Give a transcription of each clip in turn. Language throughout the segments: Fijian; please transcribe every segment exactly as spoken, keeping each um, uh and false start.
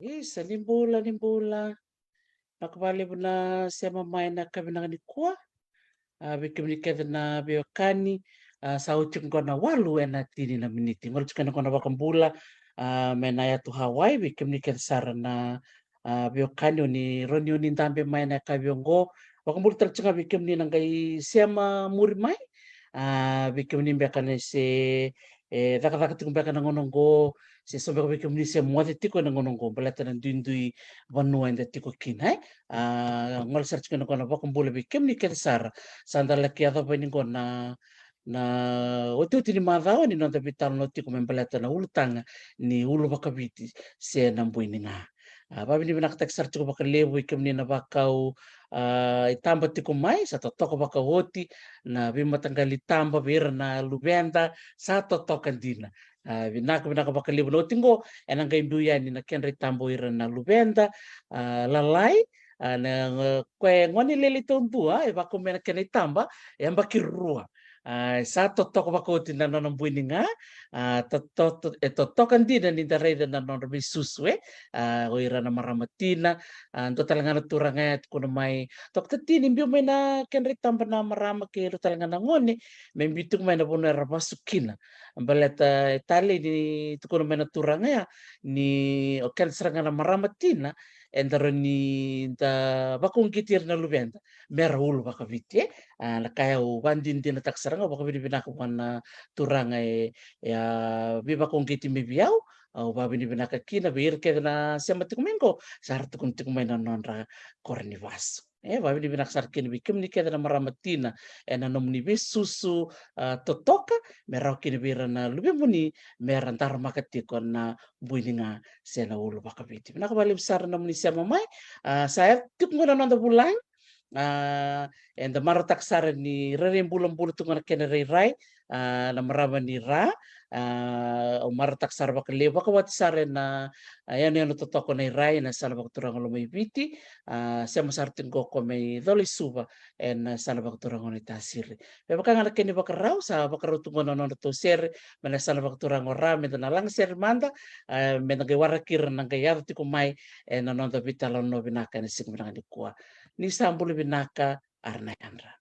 Isa, ni bula, ni bula. Vinaka vakalevu na sema mai na yakavi vinaka nikua. A, vei kemuni kece na veiwekani, a, sa oti qo na walu ena tini na miniti. Qo tiko ena qo na vakabula, a, mai na yatu Hawaii, vei kemuni kece sara na, a, veiwekani oni rawa ni oni dabe mai na yakavi oqo. Vakabula tale tiko ga vei kemuni na qai sema muri mai. A, vei kemuni beka na se e cakacaka tiko beka na gauna oqo, se so beka vei kemuni se moce tiko ena gauna oqo, baleta na duidui vanua eda tiko kina, e. A, gole sara tiko ena gauna vakabula vei kemuni kece sara. Sa da laki yacova ni qo na, na otioti ni macawa ni noda veitalanoa tiko me baleta na ulutaga ni ulu vakaviti se na bui ni ga. A, vavinavinakataki sara tiko vakalevu i kemuni na vakau, a, i taba tiko mai, sa totoka vakaoti na veimataqali taba vei ira na luveda, sa totoka dina. A, vinaka, vinaka vakalevu. Na oti qo, ena qai biu yani na kedra i taba o ira na luveda, a, lalai, a, na, a, koya e gone lele taudua, e vakau mai na kena i taba, e yabaki rua. A, sa totoka vakaoti na nona bui ni ga, a, to, to, to, e totoka dina ni da raica na nodra veisusu, e, a, o ira na marama tina, a, dua tale ga na turaga ya tukuna mai, Tokota Tini, biu mai na kedra i taba na marama kei ira tale ga na gone, me biu tiko mai na vanua era vasu kina. Baleta e talei ni tukuna mai na turaga ya, ni o keda sara ga na marama tina, eda rawa ni da vakauqeti ira na luveda me ra ulu vakaviti, e. A, na ka ya au vakadinadinataka sara ga, au vakavinavinaka vua na turaga e, e a veivakauqeti mai vei au, au vakavinavinaka kina vei ira kece na sema tiko mai qo, sa ra tukuna tiko mai na nodra koro ni vasu. E, vakavinavinaka sara kina vei kemuni kece na marama tina, ena nomuni veisusu, a, totoka, me rawa kina vei ira na luvemuni, me ra daramaka tiko na bui ni ga se na ulu vakaviti. Vinaka vakalevu sara na nomuni sema mai, a, sa yaco tiko qo na noda vulagi, a, eda marautaka sara ni rairai bulabula tu qo na kena rairai, a, na marama ni Ra, a, au marautaka sara vakalevu, vakawati sara ena, a, yanuyanu totoka na i Ra ena yasana vakaturaga o Lomaiviti, a, sema sara tiko qo o koya mai Colaisuva ena yasana vakaturaga o Naitasiri. Me vaka ga na kena ivakarau, sa vakarau tu qo na nodratou sere mai na yasana vakaturaga o Ra, meda na lagasere mada, a, meda qai waraki ira na qai yaco tiko mai ena noda veitalanoa vinaka ena siga vinaka nikua. Ni sa bula vinaka, ara na yadra.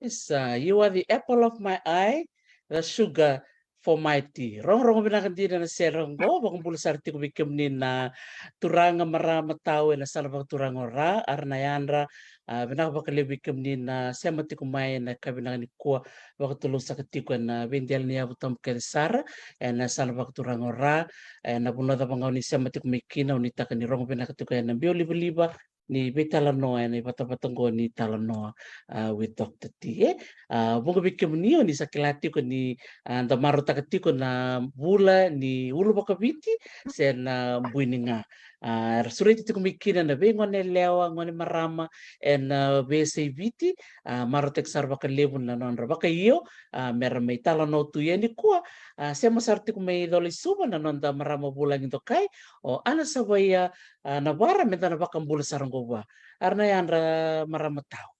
Isa, you are the apple of my eye, the sugar for my tea. Rogorogo vinaka dina na sere oqo, vakabula sara tiko vei kemuni na turaga, marama, tau ena sala vakaturaga o Ra, ara na yadra. A, vinaka vakalevu vei kemuni na sema tiko mai ena ka vinaka nikua, vakatulou saka tiko ena veidela ni yavu tabu kece sara ena sala vakaturaga o Ra. Ena vanua cava ga o ni sema tiko mai kina, o ni taka ni rogo vinaka tiko ena biau livaliva ni veitalanoa ena ivatavata oqo ni talanoa, a, with Doctor T, e. A, vuqa vei kemuni o ni sa kila tiko ni, a, da marautaka tiko na vula ni ulu vakaviti se na buini ga. A, era sureti tiko mai kina na veigoneyalewa, gone marama ena veiyasai Viti. A, marautaki sara vakalevu na nodra vakaio, a, mera mai talanoa tu yani nikua. A, sema sara tiko mai Cola i Suva na noda marama vulagi dokai, o Ana Savaia, a, Navara, meda na vakabula sara oqo vua. Ara na yadra, marama tau.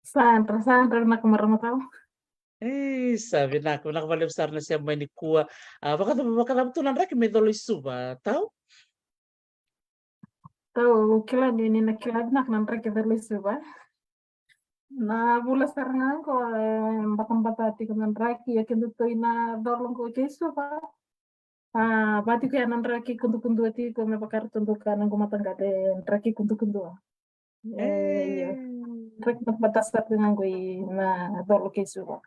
Sa yadra, sa yadra vinaka, marama tau. Isa, vinaka, vinaka vakalevu sara na sema mai nikua. A, vakacava, vakacava tu na draki mai Cola i Suva, tau? Tau, kila ni, ni na kila vinaka na draki Cola i Suva. Na vula sara ga oqo, e, batabata tiko na draki, e, keda tu ina Cola oqo kei Suva. A, va tiko ya na draki kudukudua tiko, me vaka ratou doka na noqu mataqali, draki kudukudua. E, io. Draki batabata sara tiko ga oqo ina Cola kei Suva.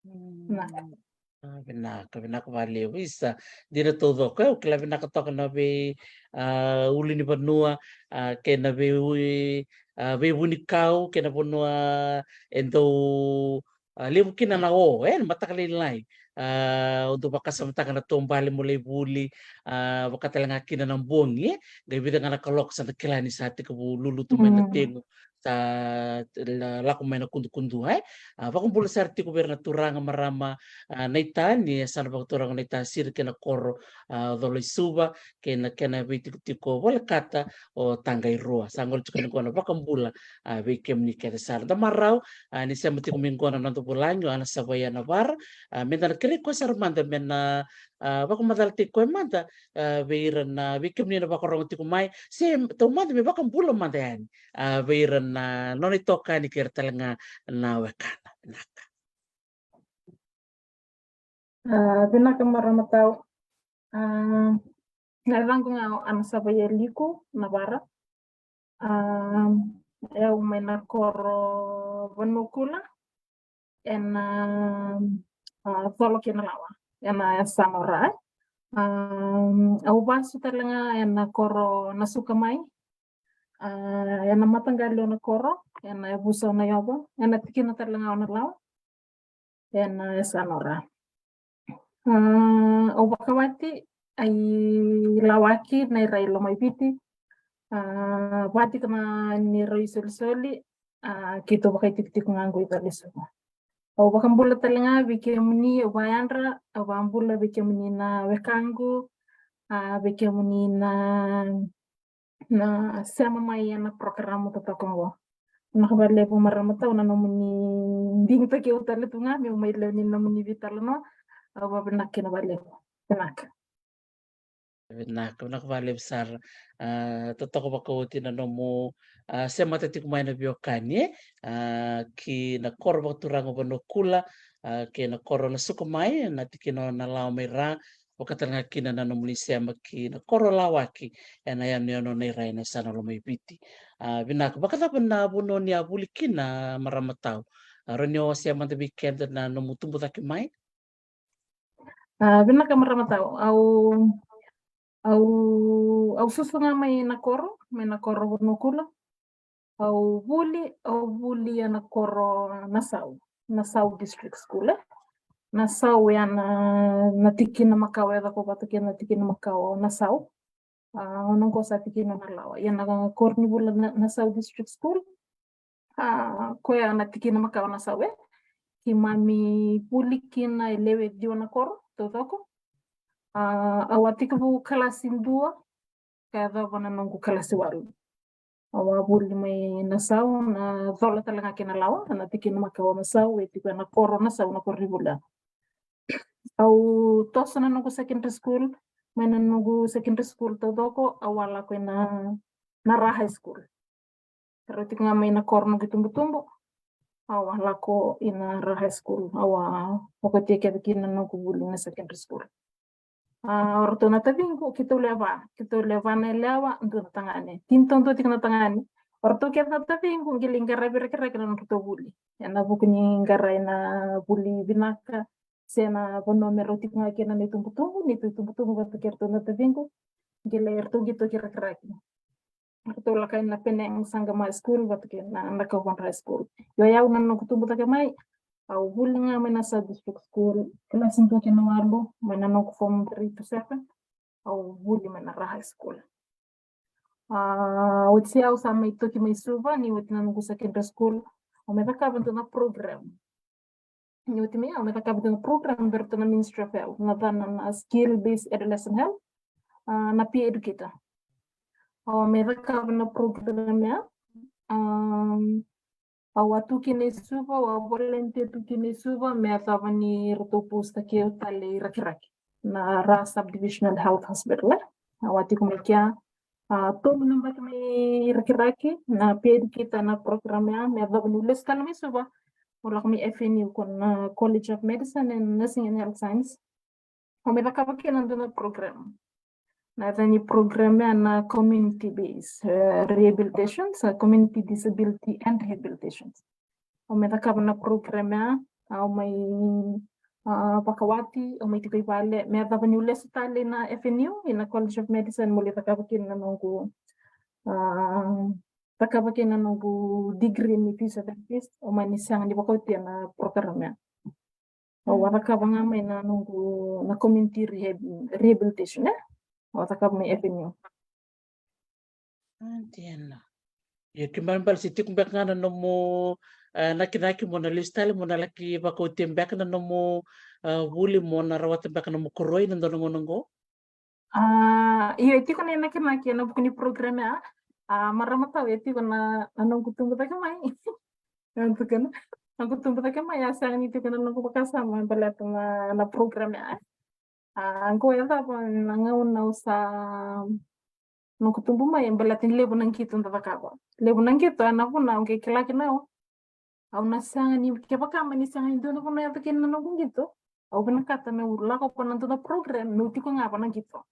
Na. Mm. A, vinaka, vinaka vakalevu. Isa, dina taucoko, e, au kila vinaka toka na vei, a, ulunivanua, a, kei na vei, a, veivunikau, kei na vanua e dau, a, levu kina na o, e, na mataka lailai. A, au dau vakasamataka na taubale mo lai vuli, a, vaka tale ga kina na bogi, e, qai vica ga na kaloko sa da kila ni sa tekivu lulutu mai na tegu, sa la-, lako mai na kudukudua, e. A, vakabula sara tiko vei ira na turaga, marama, a, naita ni yasana vakaturaga o Naitasiri kei na koro, a, Cola i Suva, kei na kena veitikotiko volekata o Taqairua. Sa gole tiko yani qo na vakabula, a, vei kemuni kece sara. Da marau, a, ni sema tiko mai qo na noda vulagi o Ana Savaia Navara, a, meda na kerei koya sara mada me na, a, vakamacalataki koya mada, a, vei ira na, vei kemuni na vakarogo tiko mai, se taumada me vakabula mada yani, a, vei ira na nona itokani kei ira tale ga na wekana. Vinaka. A, vinaka, marama tau. A, na yacaqu ga o Ana Savaia Liku Navara. A, e au mai na koro Vanuakula, ena, a, Cola kei Nalawa, ena yasana o Ra. A, au vasu tale ga ena koro Nasukamai, a, ena mataqali o Nakoro, ena yavusa o Naiovo, ena tikina tale ga o Nalawa, ena yasana o Ra. A, au vakawati, a, i Lawaki, Nairai, Lomaiviti. A, vati kama ni rau isolisoli, a, keitou vakaitikotiko ga qo i Cola i Suva. Au vakabula tale ga vei kemuni, au vayadra, au vakabula vei kemuni na wekaqu, a, vei kemuni na, na sema mai ena porokaramu totoka qo. Vinaka vakalevu, marama tau, na nomuni digitaki au tale tu ga meu mai lewe ni nomuni veitalanoa. Au vakavinavinaka vakalevu. Vinaka. Vinaka, vinaka vakalevu sara. A, totoka vakaoti na nomu, a, semata tiko mai na veiwekani, e? A, ki na koro vakaturaga o Vanuakula, a, kei na koro Nasukamai, na tikina o Nalawa mai Ra, vaka tale ga kina na nomuni sema ki na koro Lawaki, ena yanuyanu o Nairai, ena yasana Lomaiviti. A, vinaka, vakacava na vanua ni a vuli kina, marama tau? A, rawa ni o wasea mada vei keda na nomu tubu cake mai? A, vinaka, marama tau. Au, au, au susu ga mai Nakoro, mai Nakoro Vanuakula. Au vuli, au vuli ena koro Nasau, Nasau District School, e. Nasau ya na, na tikina makawa, e caka vata kei na tikina makawa o Nasau. A, gauna qo sa tikina o Nalawa. Ia na koronivuli na, Nasau District School. A, koya na tikina makawa o Nasau, e. Keimami vuli kina e lewe ciwa na koro taucoko. A, au a tekivu kalasi dua ka yacova na noqu kalasi walu. Au a vuli mai Nasau, na cola tale ga kei Nalawa, na tikina makawa o Nasau, e tiko ena koro Nasau na koronivuli. Au toso na noqu secondary school, mai na noqu secondary school taucoko, au a lako ina, na Ra High School. Rau tiko ga mai na koro noqu itubutubu. Au a lako ina Ra High School, au a vakaotia kece kina na noqu vuli na secondary school. A, o ratou na taciqu, keitou lewe va, keitou lewe va na yalewa, dua na tagane. Tini taudua tiko na tagane. O ratou kece na taciqu qai lai qaravi Rakiraki na nodratou vuli. Ena vuku ni qarai na vuli vinaka se na vanua me rau tiko ga kina na itubutubu, neitou itubutubu vata kei ratou na taciqu. Qai lai ratou qito ki Rakiraki. Ratou lako yani na Penang Sangama School vata kei na Nakauvadra School. Io, o yau na noqu tubu cake mai, au vuli ga mai na sub district school, kilasi dua kei na walu, mai na noqu form three to seven, au vuli mai na Ra High School. A, oti au sa mai toki mai Suva, ni oti na noqu secondary school, au mai cakava dua na program. Ni oti mai au mai cakava dua na program vei ratou na Ministry of Health, na cana na skill based adolescent health, a, na peer educator. Au mai cakava na program ya, um, au a tu kina i Suva, au a volunteer tu kina i Suva, me yacova ni ratou post-taki au tale i Rakiraki, na Ra Subdivisional Health Hospital, e. Au a tiko mai kea, a, tolu na yabaki mai Rakiraki, na peer educator na program ya, me yacova niu lesu tale mai Suva, au lako mai F N U, ko na College of Medicine and Nursing and Health Science. Au mai cakava kina dua na program. Na yaca ni program ya na community based, e, rehabilitation, sa community disability and rehabilitation. Au mai cakava na program ya, au mai, a, vakawati, au mai tiko i vale, me yacova niu lesu tale na F N U, ina College of Medicine, meu lai cakava kina na noqu, a, cakava kina na noqu degree ni physiotherapist, au mani sega ni vakaotia na program ya. Au a cakava ga mai na noqu, na community rehab, rehabilitation, e? Au a cakava mai F N U. A, dina. Io, kena ibalebale se tiko beka ga na nomu, e, nakinaki mo na lesu tale, mo na laki vakaotia beka na nomu, e, vuli, mo na rawata beka nomu koroi ena dua na gauna qo? A, io, e tiko na inakinaki ena vuku ni program ya. A, marama tau, e tiko na, na noqu tubu cake mai. Noqu tubu cake mai, a sega ni tiko na noqu vakasama baleta na, na program ya. A, qo e cava na gauna au sa, noqu tubu mai, e baleta ni levu na qito da cakava. Levu na qito, ena vuna au qai kila kina au, au na sega ni, kevaka mani sega ni dua na vanua e yaco kina na noqu qito, au vinakata meu lako vua na dua na program meu tiko ga vua na qito.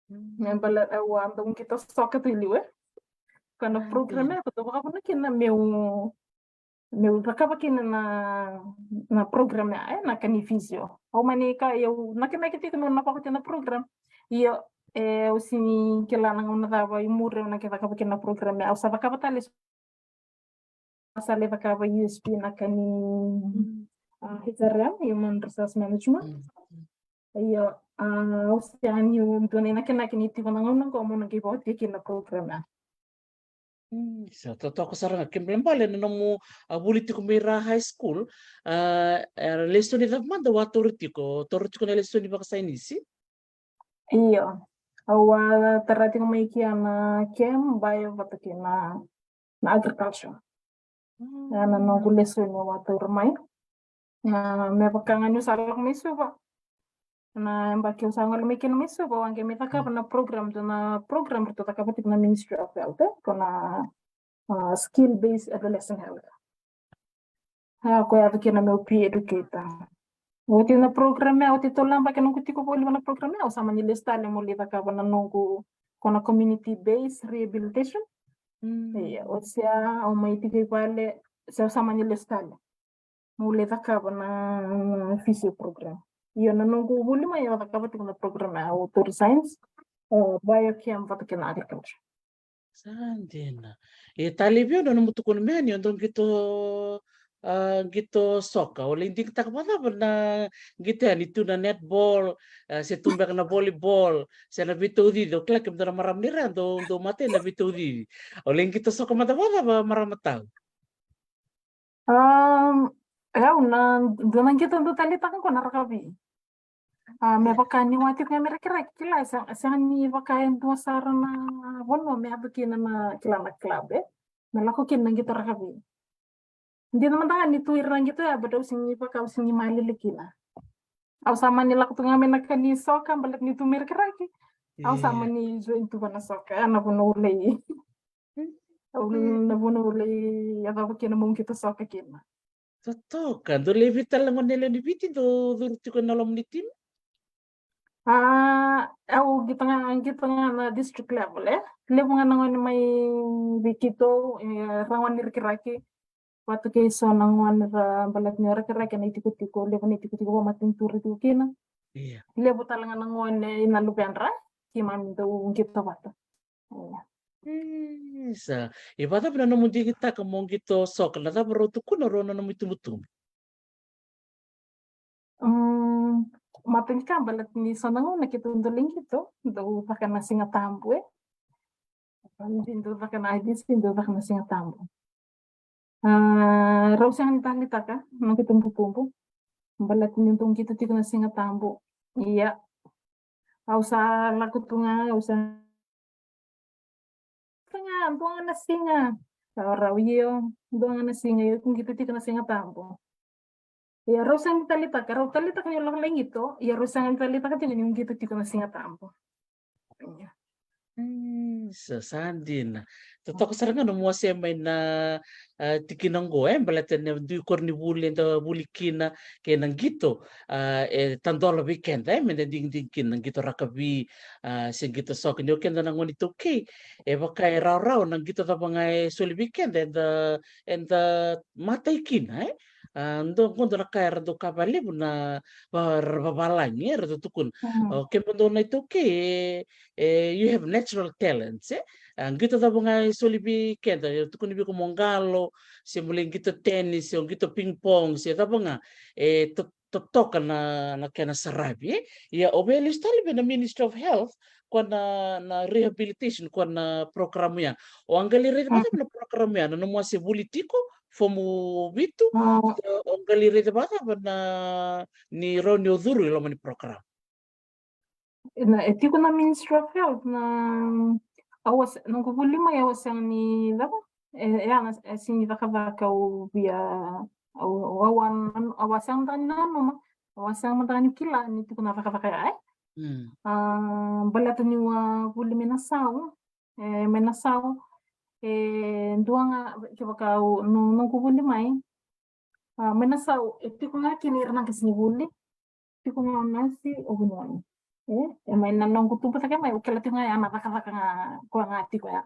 Me baleta au a dau qito soka tu i liu, e. Ko na program ya, ko dau vakavuna kina meu, meu cakava kina na, na program ya, e, na ka ni physio. Au mani ka, au nakinaki tiko meu na vakaotia na program. Io, e, au sega ni kila na gauna cava i muri au na qai cakava kina na program ya. Au sa cakava tale, sa lai cakava U S P na ka ni, a, H R M, Human Resource Management. Io, a, au sega ni dua na inakinaki ni tiko na gauna qo meu na qai vakaotia kina na program ya. Mm, sa totoka sara ga, kena ibalebale na nomu, a, vuli tiko mai Ra High School, a, e, lesoni cava mada au a taura tiko, taura tiko na lesoni vakasainisi? Io, au a tara tiko mai kea na chem, bio vata kei na, na agriculture. Mm. Ya na noqu lesoni au a taura mai. Na, me vaka ga niu sa lako mai Suva. Na yabaki au sa gole mai kina mai Suva, au a qai mai cakava na program, dua na program ratou cakava tiko na Ministry of Health, e, ko na, a, skill based adolescent health. A, ko yaco kina meu peer educator. Oti na program ya, oti tolu na yabaki noqu tiko voli vua na program ya, au sa mani lesu tale meu lai cakava na noqu, ko na community based rehabilitation. Mm. Io, oti ya au mai tiko i vale, se au sa mani lesu tale meu lai cakava na, na physio program. Io, na noqu vuli mai au cakava tiko na program ya, au taura science, o biochem vata kei na agriculture. Sa dina. E, talevi, au na nomu tukuna mai ni o dau qito, a, qito soka. O lai digitaka vakacava na qito ya, ni tu na netball, a, se tu beka na volleyball, se na veitaucici? Au kila kemudou na marama ni Ra dou, dou matai na veitaucici. O lai qito soka mada vakacava, marama tau? Um, au na, dua na qito dau taleitaka qo na rakavi. A, me vaka niu a tiko ga mai Rakiraki, kila, e sega, e sega ni vaka e dua sara na vanua me yaco kina na, kila, na club, e. Me lako kina na qito rakavi. Dina mada ga ni tu ira na qito ya, but au sega ni vaka, au sega ni malele kina. Au sa mani lako tu ga mai na ka ni soka, baleta ni tu mai Rakiraki. Au sa mani join tu vua na soka, ya na vanua au lai. Au na vuna au lai yacova kina meu qito soka kina. Totoka, dou levu tale na gone lewe ni Viti dou curu tiko ena loma ni timi? A, au qito ga, qito ga na district level, e. Levu ga na gone mai vei keitou, e, ra gone ni Rakiraki. Vata kei so na gone ra baleta ni o Rakiraki na itikotiko, levu na itikotiko vakamatanitu ra tiko kina. Ia. Levu tale ga na gone ina luvedra, keimami dau qito vata. Ia. Isa. E vakacava na nomu digitaka mo qito soka, na cava rau tukuna rau na nomu itubutubu? Mm, mata ni ka baleta ni so na gauna keitou dau lai qito, dau caka na Siga Tabu, e. Dau caka na I D C, dau caka na Siga Tabu. A, rau sega ni taleitaka na noqu itubutubu. Baleta ni dau qito tiko na Siga Tabu. Ia. Au sa lako tu ga, au sa, sa ga, dua ga na siga. Sa rau io, dua ga na siga, io, qito tiko na Siga Tabu. Ia rau sega ni taleitaka, rau taleitaka ni lako lai qito, ia rau sega ni taleitaka tiko ni qito tiko na Siga Tabu. Ia. Mm, sa, sa dina. Totoka sara ga nomu wasea mai na, a, tikina oqo, e, baleta na dui koronivuli eda vuli kina, kei na qito, a, e tadola vei keda, e, meda digidigi kina, na qito rakavi, a, se qito soka, ni o keda na gone iTaukei, e vaka e rawarawa na qito cava ga e soli vei keda, eda, eda matai kina, e. A, dua, qo dua na ka era dau kaya vakalevu na va-, vavalagi, era dau tukuna. Mm. O kemudou na iTaukei, e, e, you have natural talents, e. A, qito cava ga e soli vei keda, e tukuni vei iko mo qalo, se mo lai qito tennis, se o qito ping pong, se cava ga, e, to-, totoka na, na kena saravi, e. Ia, o via lesu tale vei na Ministry of Health, ko na, na rehabilitation, ko na program ya. O a qai lai raica vakacava na program ya, na nomu a se vuli tiko, fomu vitu, a, o qai lai raica vakacava na, ni rawa ni o curu i loma ni program? Na, e tiko na Ministry of Health, na, au a se-, noqu vuli mai au a sega ni cava, e, e, a, na, e sega ni cakacaka au via, au, au, au a, au a sega mada ni nanuma, au a sega mada ni kila ni tiko na cakacaka ya, e. Mm. A, baleta niu a vuli mai Nasau, e, mai Nasau, e, dua ga, kevaka au, no, noqu vuli mai, a, mai Nasau, e tiko ga kina ira na qasenivuli, tiko ga o Nasi, o Vuniwai. E, e mai na noqu tubu cake mai, au kila tiko ga ya na cakacaka ga, koya ga tiko ya.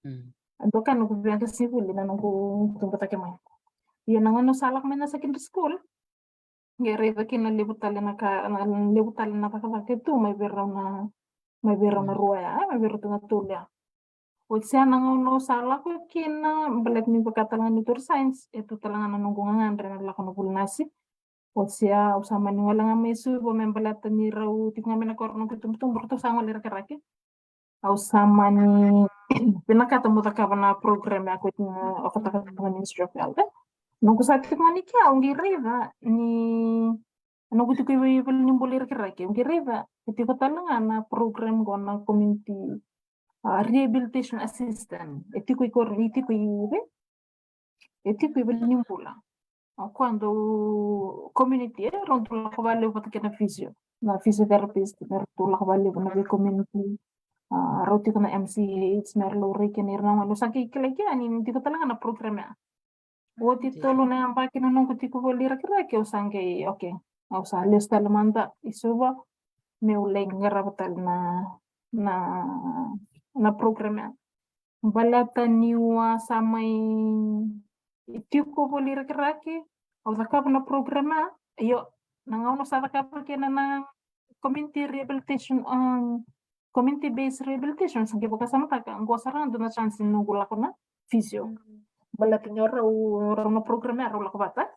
Mm. A dua ka noqu via qasenivuli na noqu tubu cake mai. Ia na gauna au sa lako mai na secondary school, qai raica kina levu tale na ka, na levu tale na cakacaka e tu mai vei rau na, mai vei rau na, mm, rua ya, e, mai vei rau tu na tolu ya. Oti ya na gauna au sa lako kina, baleta ni vaka tale ga ni turu science, e tu tale ga na noqu gagadre na lako na vuli nasi. Oti ya au sa mani gole ga mai Suva me baleta ni rau tiko ga mai na koro noqu itubutubu, ratou sa gole i Rakiraki. Au sa mani vinakata meu cakava na program ya ko tina, o kataka na Ministry of Health. Noqu sa tiko ga ni kea, au qai raica ni, noqu tiko i vale ni bula i Rakiraki, au qai raica e tiko tale ga na program qo na community, a, rehabilitation assistant. E tiko i koro, e tiko i, e tiko i vale ni bula. O koya dau community, e, rau dau lako vakalevu vata kei na physio. Na physiotherapist, me rau dau lako vakalevu na vei community. A, rau tiko na M C H, me rau laurai kina ira na gone. Au sa qai kilai kea ni tiko tale ga na program ya. Oti tolu na yabaki na noqu tiko voli i Rakiraki, au sa qai, okay. Au sa lesu tale mada i Suva, meu lai qarava tale na, na, na program ya. Baleta niu a sa mai tiko voli i Rakiraki, au cakava na program ya. Io, na gauna au sa cakava kina na community rehabilitation, um, community based rehabilitation, sa qai vakasamataka, qo sara ga dua na chance ni noqu lako na physio. Mm. Baleta ni o rau, o rau na program ya rau lako vata.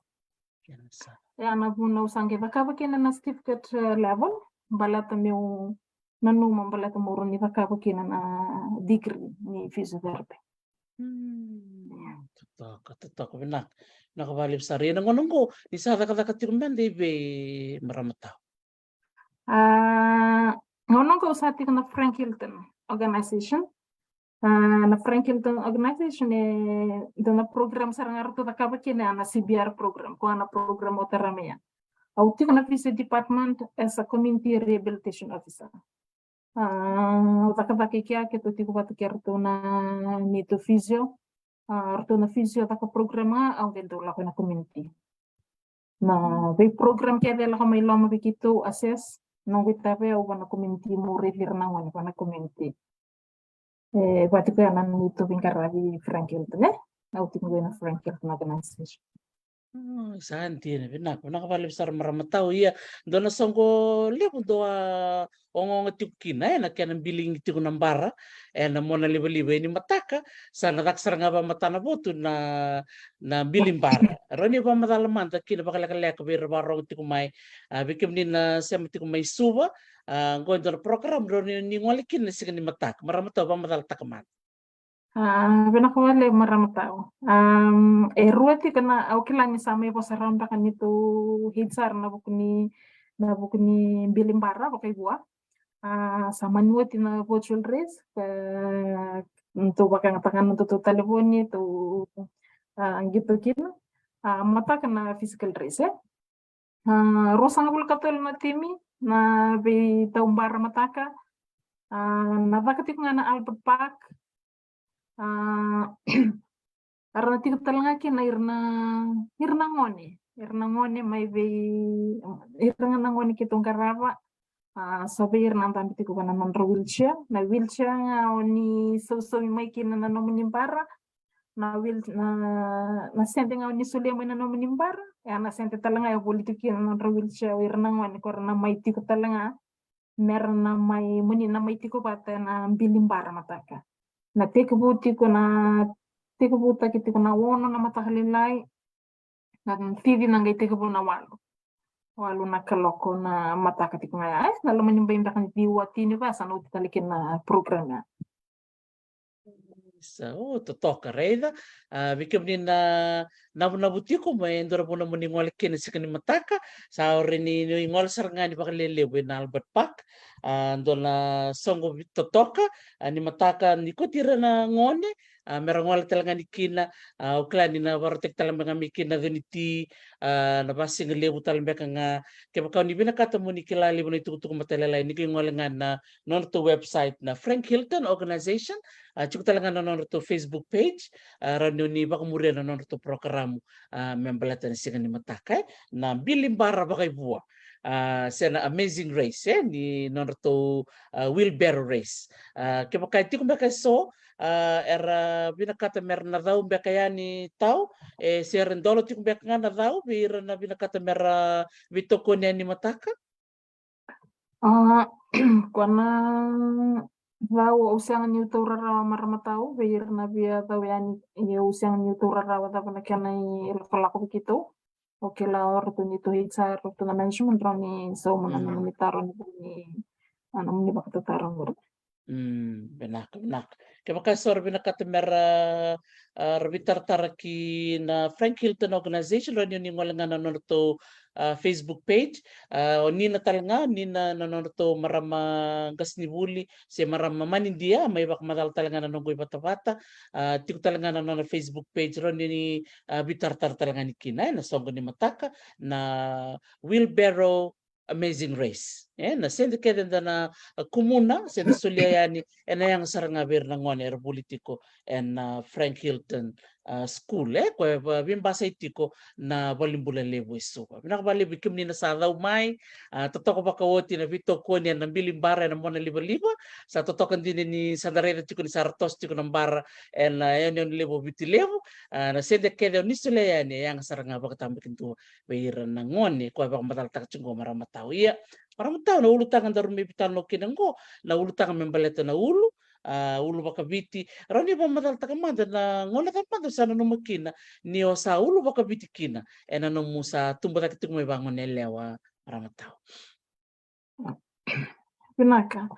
Ia na vuna au sa qai cakava kina na certificate, eh, level, baleta meu nanuma baleta meu rawa ni cakava kina na degree ni physiotherapy. Mm. Ia. Totoka, totoka, vinaka. Vinaka vakalevu sara. Ia na gauna qo, ni sa cakacaka tiko mada i vei, marama tau? A, gauna qo au sa tiko na Frank Hilton Organization. A, na Frank Hilton Organization e dua na program sara ga ratou cakava kina, na C B R program, ko na program au tara mai ya. Au tiko na physio department as a community rehabilitation officer. A, au cakacaka i kea, keitou tiko vata kei ratou na neitou physio. a, o ratou na physio caka program ga, au qai dau lako ena community. Na vei program kece e lako mai loma vei keitou, assess, noqu itavi au vua na community mo raici ira na gone vua na community. E vaka tiko ya na neitou veiqaravi Frank Hilton, ne? Au tiko qo ena Frank Hilton Organization. Mm, sa dina, vinaka, vinaka vakalevu sara marama tau. Ia, dua na soqo levu dou a ogaoga tiko kina, e, na kena biligi tiko na bara ena mona livaliva, e, ni mataka, sa na caka sara ga vakamatana votu na, na bili bara. Rawa ni vakamacala mada kina vakalekaleka vei ira vakarogo tiko mai, a, vei kemuni na sema tiko mai Suva, a, qo e dua na program rawa ni gole kina na siga ni mataka. Marama tau, vakamacalataka mada. A, vinaka vakalevu marama tau. Am, e rua tiko na, au kila ni sa mai vosa rawa beka neitou H R na vuku ni, na vuku ni bili bara vakaivua. A, sa mani oti na virtual race, e, tou vakayagataka na nodatou talevoni, tou, a, qito kina. A, mataka na physical race, e. A, ruasagavulu ka tolu na timi na veitaubara mataka. A, na caka tiko ga na Albert Park. A, era na tiko tale ga kina ira na, ira na gone, ira na gone mai vei, ira ga na gone keitou qarava. A, so vei ira na dabe tiko vua na nodra wheelchair. Na wheelchair ga o ni sausaumi mai kina na nomuni bara. Na wheel, na, na sede ga o ni solia mai na nomuni bara, e a na sede tale ga e voli tiko kina na nodra wheelchair o ira na gone ko ra na mai tiko tale ga. Mera na mai, moni na mai tiko vata ena bili bara mataka. Na tekivu tiko na, tekivutaki tiko na ono na mataka lailai. Na cici na qai tekivu na walu. Walu na kaloko na mataka tiko ga ya. E, na loma ni bai beka ni ciwa, tini va sa na oti tale kina na program ya. Sa, o, totoka, raica. A, vei kemuni na navunavu tiko me dua na vanua mo ni gole kina siga ni mataka, sa ore ni, ni gole sara ga ni vakalelevu ena Albert Park. A, dua na soqo vi-, totoka, a, ni mataka ni koti ira na gone, a, mera gole tale ga ni kina, a, au kila ni na varautaki tale mai ga mai kina na cuniti, a, na vasigalevu tale beka ga, kevaka o ni vinakata mo ni kila levu na itukutuku matailalai, ni qai gole ga na nodratou website na Frank Hilton Organization, a, tiko tale ga na nodratou Facebook page, a, rawa ni o ni vakamuria na nodratou porokaramu, a, me baleta na siga ni mataka, e, na bili bara vakaivua, a, se na Amazing Race, e, ni nodratou, a, wheelbarrow race. A, kevaka e tiko beka eso, a, era vinakata mera na cau beka yani tau, e, se era dolo tiko beka ga na cau vei ira na vinakata mera veitokoni yani mataka. A, ko na cau au sega niu taura rawa marama tau, vei ira na via cau yani, au sega niu taura rawa cava na kena ilakolako vei keitou. O kila o ratou neitou H R, ratou na management, rawa ni sauma na nomuni taro ni, ni, a, nomuni vakatataro qori. Mm, vinaka, vinaka. Kevaka eso ra vinakata mera, a, ra veitaratara ki na Frank Hilton Organization, rawa ni o ni gole ga na nodratou, a, Facebook page. A, o Nina tale ga, Nina na nodratou marama qasenivuli se marama manidia, mai vakamacala tale ga na noqu ivatavata. A, tiko tale ga na nona Facebook page, rawa ni, a, veitaratara tale ga ni kina, e, na soqo ni mataka, na Wheelbarrow Amazing Race. E, na sede kece da na, a, kumuna, sede solia yani, ena yaga sara ga vei ira na gone era vuli tiko ena, a, Frank Hilton, a, School, e, ko e va-, veibasai tiko na valenibula levu e Suva. Vinaka vakalevu vei kemuni na sa cau mai, a, totoka vakaoti na veitokoni ena bili bara ena mona livaliva, sa totoka dina ni sa da raica tiko ni sa ra toso tiko na bara ena yanuyanu levu o Viti Levu, a, na sede kece o ni solia yani e yaga sara ga vakatabakidua vei ira na gone, ko e vakamacalataka tiko qo marama tau. Ia, marama tau, na ulutaga daru mai veitalanoa kina qo, na ulutaga me baleta na ulu, a, ulu vakaviti. Rawa ni vakamacalataka mada na gauna cava mada o sa nanuma kina ni o sa ulu vakaviti kina ena nomu sa tubu cake tiko mai vagone yalewa, marama tau. Vinaka.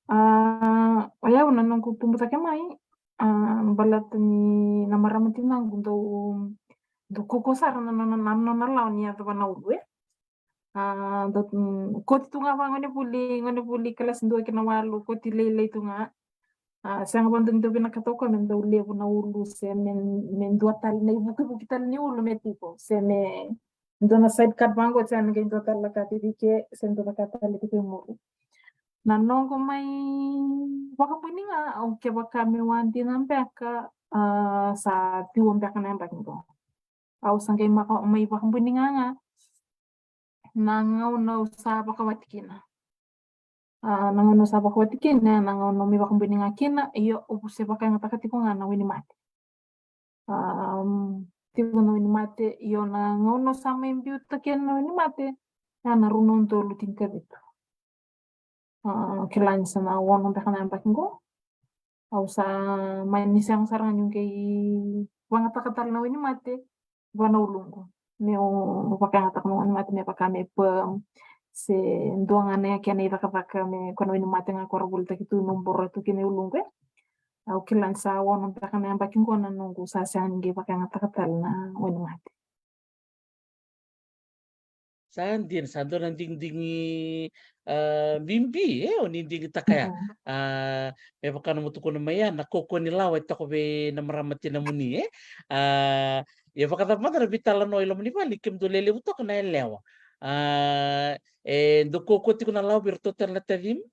A, o yau na noqu tubu cake mai, a, baleta ni na marama tinaqu dau, dau kaukaua sara na nona, na nona lawa ni yacova na ulu, e. A, dau, mm, koti tu ga vaka gone vuli, gone vuli kalasi dua ki na walu, koti lailai tu ga. A, sega vakadua ni dau vinakata o koya me dau levu na ulu, se me, me dua tale na ivukivuki tale ni ulu me tiko, se me dua na side cut vaqo, se me qai dua tale na ka tiko i ke, se dua na ka tale tiko i muri. Na noqu mai vakabuni ga, au kevaka me wati na beka, a, sa tiko beka na yabaki qo. Au sa qai maka, mai vakabuni ga ga na gauna au sa vakawati kina. A, na gauna au sa vakawati kina, na gauna au mai vakabuni ga kina, io, au se vakayagataka tiko ga na wainimate. A, tiko na wainimate, io, na gauna au sa mai biuta kina na wainimate, a, na rua na udolu tinikavitu. A, kila ni sa na ono beka na yabaki qo. Au sa mani sega sara ga niu qai vagataka tale na wainimate vua na uluqu. Meu vakayagataka na wainimate me vaka me perm, se dua ga na kena icakacaka me ko na wainimate ga ko ra volitaki tu meu boro tu kina e uluqu, e. Au kila ni sa ono beka na yabaki qo na noqu sa sega ni qai vakayagataka tale na wainimate. Sa dina, sa dua na digidigi, a, bibi, e, o ni digitaka ya. Mhm. A, me vaka na mo tukuna mai ya, na kaukaua ni lawa e toka vei na marama tinamuni, e. A, ia vakacava mada na veitalanoa i loma ni vale, kemudou lelevu toka na yalewa. A, e dou kaukaua tiko na lawa vei iratou tale na tacimu?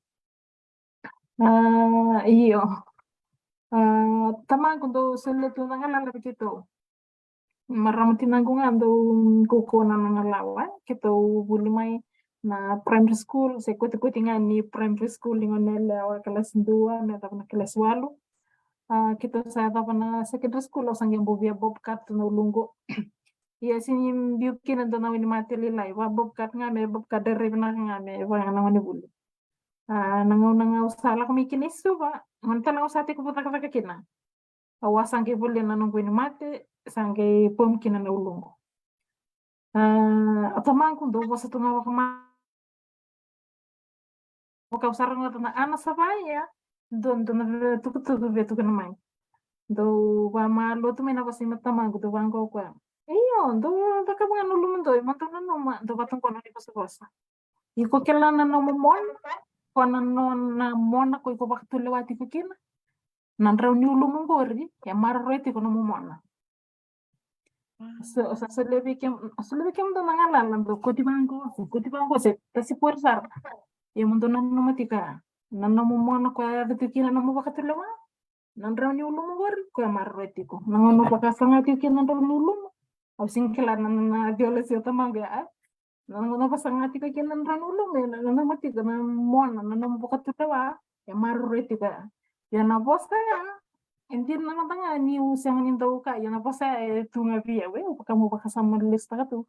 A, io. A, tamaqu dau solia tu na galala vei keitou. Marama tinaqu ga dau kaukaua na nona lawa, e. Keitou vuli mai na primary school, se kotikoti ga ni primary school, ni gone yalewa, kalasi dua me yacova na kalasi walu. A, keitou sa yacova na secondary school, au sa qai bau via bobcat tu na uluqu. Ia sega ni biu kina dua na wainimate lailai, va bobcat ga me bobcat, dredre vinaka ga me vaka na gone vuli. A, na gauna ga au sa lako mai kina i Suva, gauna tale ga au sa tekivu cakacaka kina. Au a sa qai volia na noqu wainimate, sa qai perm kina na uluqu. A, a tamaqu dau vosa tu ga vakama, vaka au sa rogoca na ana sa vaya, dua, dua na tukutuku via tukuna mai. Dau vamalua tu mai na vosa i matamaqu, dau vaqo o koya. Io, dau cakava ga na ulumudou, mo dou nanuma, dau vata qo na ni vosavosa. Iko kila na nomu mona, ko na nona mona ko iko vakatulewa tiko kina. Na drau ni ulumu qori e maroroi tiko nomu mona. Sa, sa solia vei kem, solia vei kemudou na galala, dou kauti vaqo, se kauti vaqo, se tasi pori sara. Ia mo dou nanuma tiko ya. Na nomu mona ko yaco tiko kina nomu vakatulewa. Na drau ni ulumu qori ko e maroroi tiko. Na gauna vakasaga tiko kina na drau ni ulumu. Au sega ni kila na, na, na theology o tamaqu ya, e. Na gauna vakasaga tiko kina na drau ni ulumu, na, na, na nomu tiko, na mona, na nomu vakatulewa, e maroroi tiko ya. Ia na vosa ya, e dina mada ga niu sega ni dau kaya, ia na vosa ya e tu ga vei au, e, au vaka meu vakasama lesutaka tu.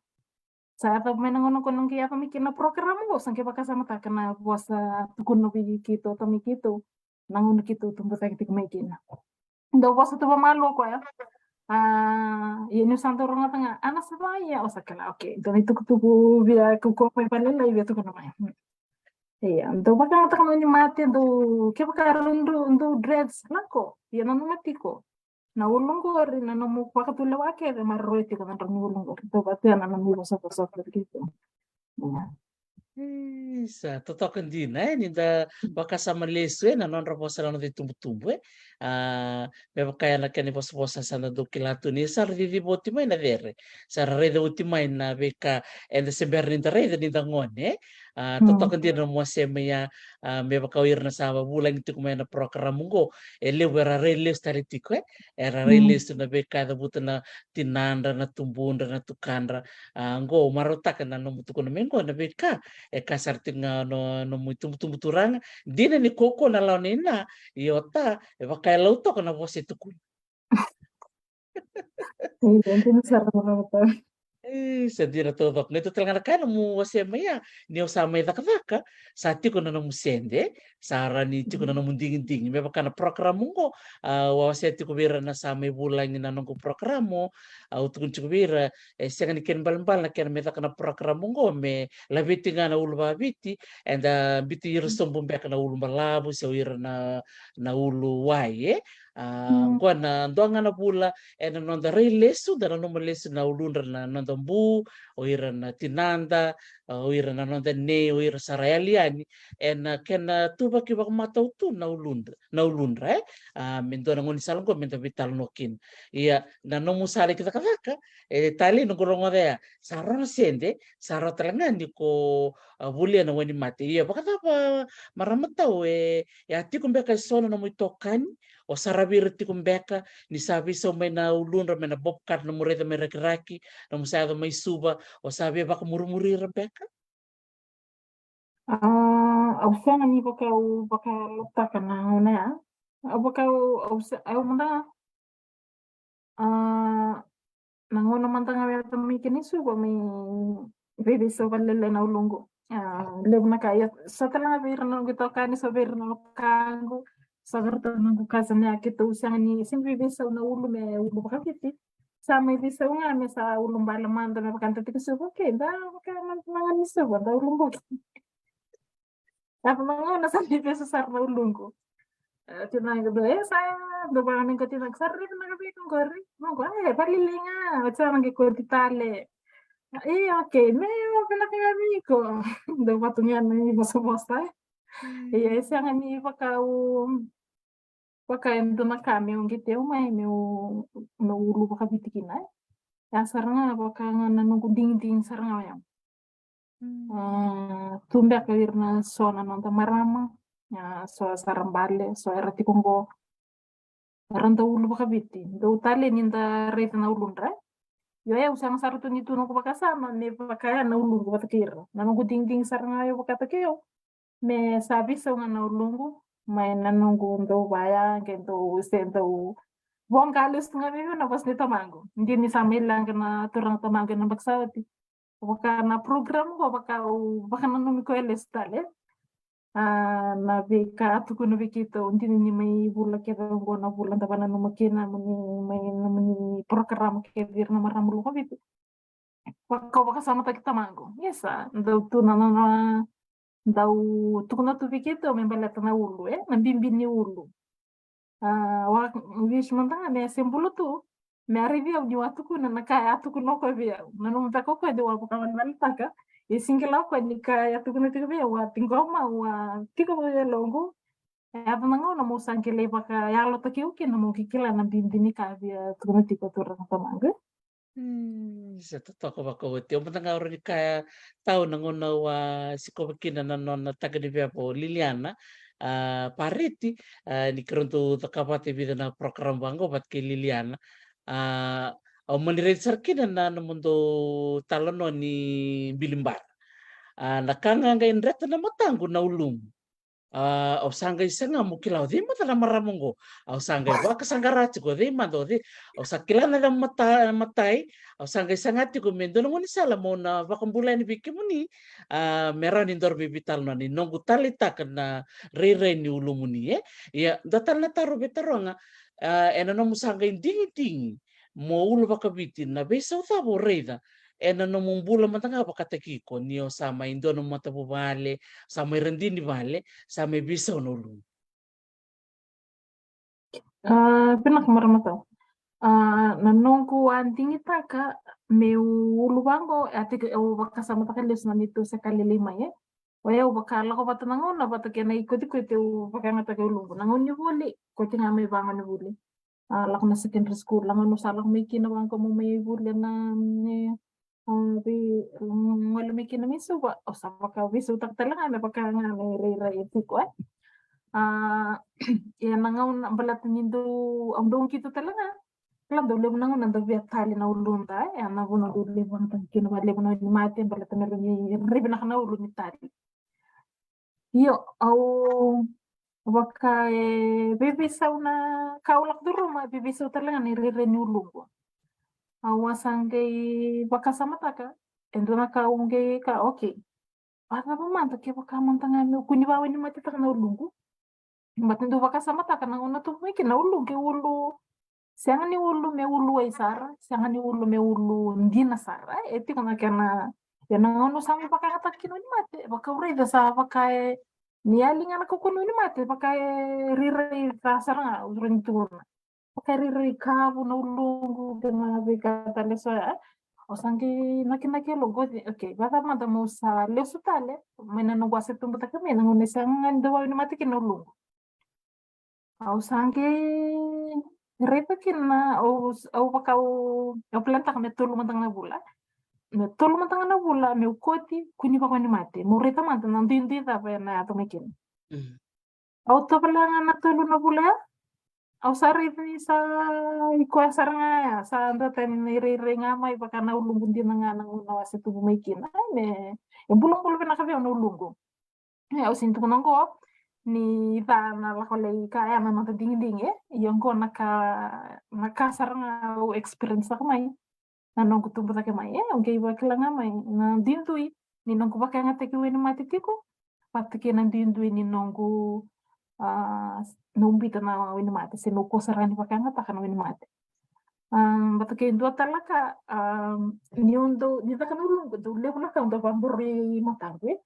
Sa yacova mai na gauna ko na qai yaco mai kina na program qo, sa qai vakasamataka na vosa tukuna vei keitou, tamai keitou, na gauna keitou tubu cake tiko mai kina. Dau vosa tu vamalua o koya. A, ia niu sa dau rogoca ga, ana sa vaya, au sa kila, okay, dua na itukutuku via kaukaua mai vakalailai via tukuna mai. Ia, dau vakayagataka na wainimate, dau, kevaka rau dau, dau dreads, lako, ia nanuma tiko. Na ulu qori, na nomu vakatulewa kece, maroroi tiko na drau ni ulu qori. Dau vata ya na nomu ivosavosa vata keitou. Ia. Isa, totoka dina, e, ni da vakasama lesu, e, na nodra vosa na noda itubutubu, e. A, me vaka ya na kena ivosavosa sa da dau kila tu ni sa ra ciciva oti mai na cere. Sa ra raica oti mai na veika eda se bera ni da raica ni da gone, e. A, totoka dina na nomu wasea mai ya, a, me vaka o ira na sa vulagi tiko mai na program qo, e levu era rai lesu tale tiko, e. Era rai lesu na veika e cavuta na tinadra, na tubudra, na tukadra. A, qo, marautaka na nomu tukuna mai qo, na veika e ka sara tiko ga na nomu itubutubu turaga. Dina ni kaukaua na lawa nei na, ia ota, e vaka e lau toka na vosa e tukuna. Io, dina sara na nomu ta. E, sa dina taucoko. Qai tu tale ga na ka nomu wasea mai ya, ni au sa mai cakacaka, sa tiko na nomu sede, sa rawa ni tiko na nomu digidigi. Me vaka na program qo, a, au a wasea tiko vei ira na sa mai vulagi na noqu program, au tukuna tiko vei ira, e sega ni kena ibalebale na kena me caka na program qo, me laveti ga na uluvaviti, eda biuti ira sobu beka na ulubalavu, se o ira na, na uluwai, e. A, qo na dua ga na vula ena noda rai lesu, da nanuma lesu na uludra na noda bu, o ira na tinada, o ira na noda nei, o ira sa ra yali yani ena kena tuvaki vakamatau tu na uludra, na uludra, e? A, me dua na gaunisala oqo me da veitalanoa kina. Ia, na nomu sa lai cakacaka, e, talei noqu rogoca ya, sa rawa na sede, sa rawa tale ga ni ko, a, volia na wainimate. Ia, vakacava, marama tau, e, e a tiko beka eso na nomu itokani, o saravi ira tiko beka, ni sa veisau mai na uludra mai na Bobcat, nomu raica mai Rakiraki, nomu sa yaco mai Suva, o sa via vakamurimuri ira beka? A, au sega ni vaka, au vakalataka na gauna ya. Au vaka, au, au se-, au mada, a, na gauna mada ga au yaco mai kina i Suva, mai veiveisau vakalailai na uluqu. A, levu na ka, ia, sa tale ga vei ira na noqu itokani, sa vei ira na wekaqu, sa vei ira na noqu cousin ya, keitou sega ni, sega ni veiveisau na ulu me ulu vakaviti. Sa mai veisau ga me sa ulubale mada me vaka da tiko i Suva, okay, da vaka na, na gani Suva, da ulubuki. Yaco na gauna sa ni vesu sara na uluqu. E, tinaqu dua, e, sa dua vaka ni ko tinaqu, sa raivi na ka vei iko qori. Noqu, e, valili ga, oti sa na qai koti tale. E, okay, me, o, vinaka ga vei iko. Dau vatu ga na ivosavosa, e. Ia, e sega ni vaka au, vaka e dua na ka meu qai teu mai, meu, meu ulu vakaviti kina, e. Ya sara ga vaka ga na noqu digidigi sara ga oya. Mm. A, tu beka ira na so na noda marama, a, so sa ra bale, so era tiko qo. Era dau ulu vakaviti, dau talei ni da raica na uludra. Io, au sega sara tu ni tu noqu vakasama, me vaka ya na uluqu vata kei ira. Na noqu digidigi sara ga au vakataki au. Me sa veisau ga na uluqu, mai na noqu dau vaya, qai dau se dau voqa lesu ga vei au na vosa ni tamaqu. Dina ni sa mai leqa na turaga tamaqu ena yabaki sa oti. Vaka na program qo, vaka au vakananumi koya lesu tale. A, na veika a tukuna vei keitou, dina ni mai vula kece oqo na vula da vakananuma kina, moni, mai, na moni program kece ira na marama ulu vakaviti. Vaka au vakasamataki tamaqu. Ia sa, dau tu na, na, na, dau tukuna tu vei keitou me baleta na ulu, e, na bibi ni ulu. A, wa, wish mada ga me se bula tu, me a raici au niu a tukuna na ka e a tukuna o koya vei au. Nanuma beka o koya de au a vakavalevaletaka. E sega ni kila o koya ni ka e a tukuna tiko vei au, au a ciqoma, au a tiko vakayaloqu. E yaco na gauna meu sa qai lai vakayalotaki au kina, meu qai kila na bibi ni ka e via tukuna tiko o turaga tamaqu. Mm, sa totoka vakaoti. Au mada ga au rawa ni kaya, tau, na gauna au a sikova kina na nona taka ni veva o Liliana, a, Pareti, a, ni keirau dau cakava vata e vica na program vaqo vata kei Liliana. A, au mani raica sara kina na nomudou talanoa ni bilibala. A, na ka ga qai dreta na mataqu na ulumu. A, au sa qai saga meu kila o cei mada na marama oqo. Au sa qai vakasaqara tiko o cei mada, o cei. Au sa kila na yaca mata-, matai. Au sa qai saga tiko me dua na gaunisala meu na vakabula yani vei kemuni. A, me rawa ni daru veitalanoa ni noqu taleitaka na rairai ni ulumuni, e. Ia, dua tale na taro veitaroga. A, ena nomu sa qai digidigi mo ulu vakaviti, na veisau cava o raica ena nomu bula mada ga vakataki iko, ni o sa mai dua na matavuvale, sa mai radini vale, sa mai veisau na ulumu? A, vinaka marama tau. A, na noqu a digitaka meu ulu vaqo, e a tiko, au vakasamataka lesu na neitou se ka lailai mai, e. O yau vaka lako vata na gauna vata kei na ikotikoti au vakayagataka e uluqu. Na gauna ni vuli, koti ga mai vagonevuli. A, lako na secondary school, na gauna au sa lako mai kina vaqo meu mai vuli ena, e, a, vei, gole mai kina mai Suva, au sa vaka veisautaka tale ga me vaka ga na irairai e tiko, e. A, ia na gauna baleta ni dau, au dau qito tale ga. Kila dau levu na gauna dau via tali na uluda, e, a na vuna dau levu vakayagataka kina vakalevu na wainimate, baleta me rawa ni rairai vinaka na ulu ni tali. Io, au vaka e veiveisau na ka au lako curuma, e veiveisau tale ga na irairai ni uluqu. Au a sa qai vakasamataka e dua na ka au qai kaya, okay. Vakacava mada kevaka mada ga meu kua ni vakawainimatetaka na uluqu? Baleta dau vakasamataka na gauna tu mai kina na uluqu e ulu, sega ni ulu me ulu wai sara, sega ni ulu me ulu dina sara, e tiko na kena, ia na gauna au sa mai vakayagataka kina wainimate, vaka au raica sa vaka e, ni yali ga na kaukauwa ni wainimate, vaka e rairai ca sara ga, au rawa ni tukuna. Vaka e rairai kavu na uluqu, kei na veika tale eso ya. Au sa qai nakinaki e loqu, okay, vacava mada meu sa lesu tale mai na noqu a se tubutaka mai na gauna e sega ga ni dau wawa ni mate kina na uluqu. Au sa qai raica kina, au, au vaka au, au planitaka me tolu mada ga na vula. Me tolu mada ga na vula meu koti, kua ni vakawainimate. Meu raica mada na duidui cava ena yaco mai kina. Au tovolea ga na tolu na vula ya. Au sa raici sa i koya sara ga ya, sa dua tani na irairai ga mai vaka na uluqu dina ga na gauna au a se tubu mai kina. Ai, me, e bulabula vinaka vei au na uluqu. E, au sega ni tukuna oqo ni ca na lako lai ka ya na noda digidigi, e. Ia oqo na ka, na ka sara ga au experience-taka mai na noqu tubu cake mai. E, au qai vakila ga mai na duidui ni noqu vakayagataki wainimate tiko vata kei na duidui ni noqu, a, noqu biuta na wainimate se noqu kua sara ga ni vakayagataka na wainimate. A, vata kei dua tale na ka, a, niu dau, ni caka na uluqu, dau levu na ka au dau vaboroi mataqu, e.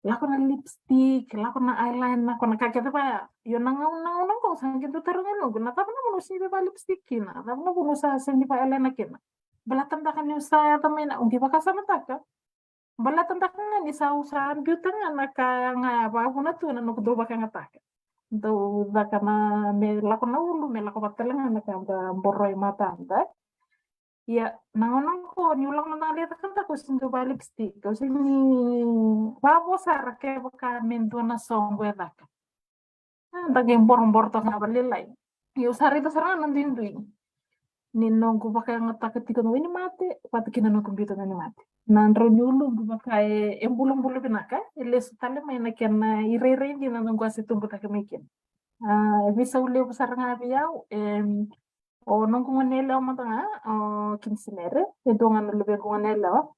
Lako na lipstick, lako na eyeliner, ko na ka kece vaya. Io na gauna, na gauna qo sa qai dau taroga na uluqu, na cava na vuna au sega ni vaka lipstick kina, cava na vuna au sa sega ni vaka eyeliner kina. Baleta beka niu sa yaco mai na, au qai vakasamataka. Baleta beka ga ni sa, au sa biuta ga na ka ga ya vakavuna tu na noqu dau vakayagataka. Dau caka na, me lako na ulu, me lako vata tale ga na ka da boroi matada. Ia na gauna qo niu lako mada ga lai cakacaka, au sega ni dau vaka lipstick, au sega ni vakavo sara kevaka me dua na soqo e caka. A, da qai boroboro toka ga vakalailai. Ia au sa raica sara ga na duidui ni noqu vakayagataka tiko na wainimate vata kei na noqu biuta na wainimate. Na drau ni uluqu vaka e, e bulabula vinaka, e lesu tale mai na kena irairai dina na noqu a se tubu cake mai kina. A, e veisau levu sara ga vei au, e, o noqu gone yalewa mada ga, o Kinisimere, e dua ga na luvequ gone yalewa.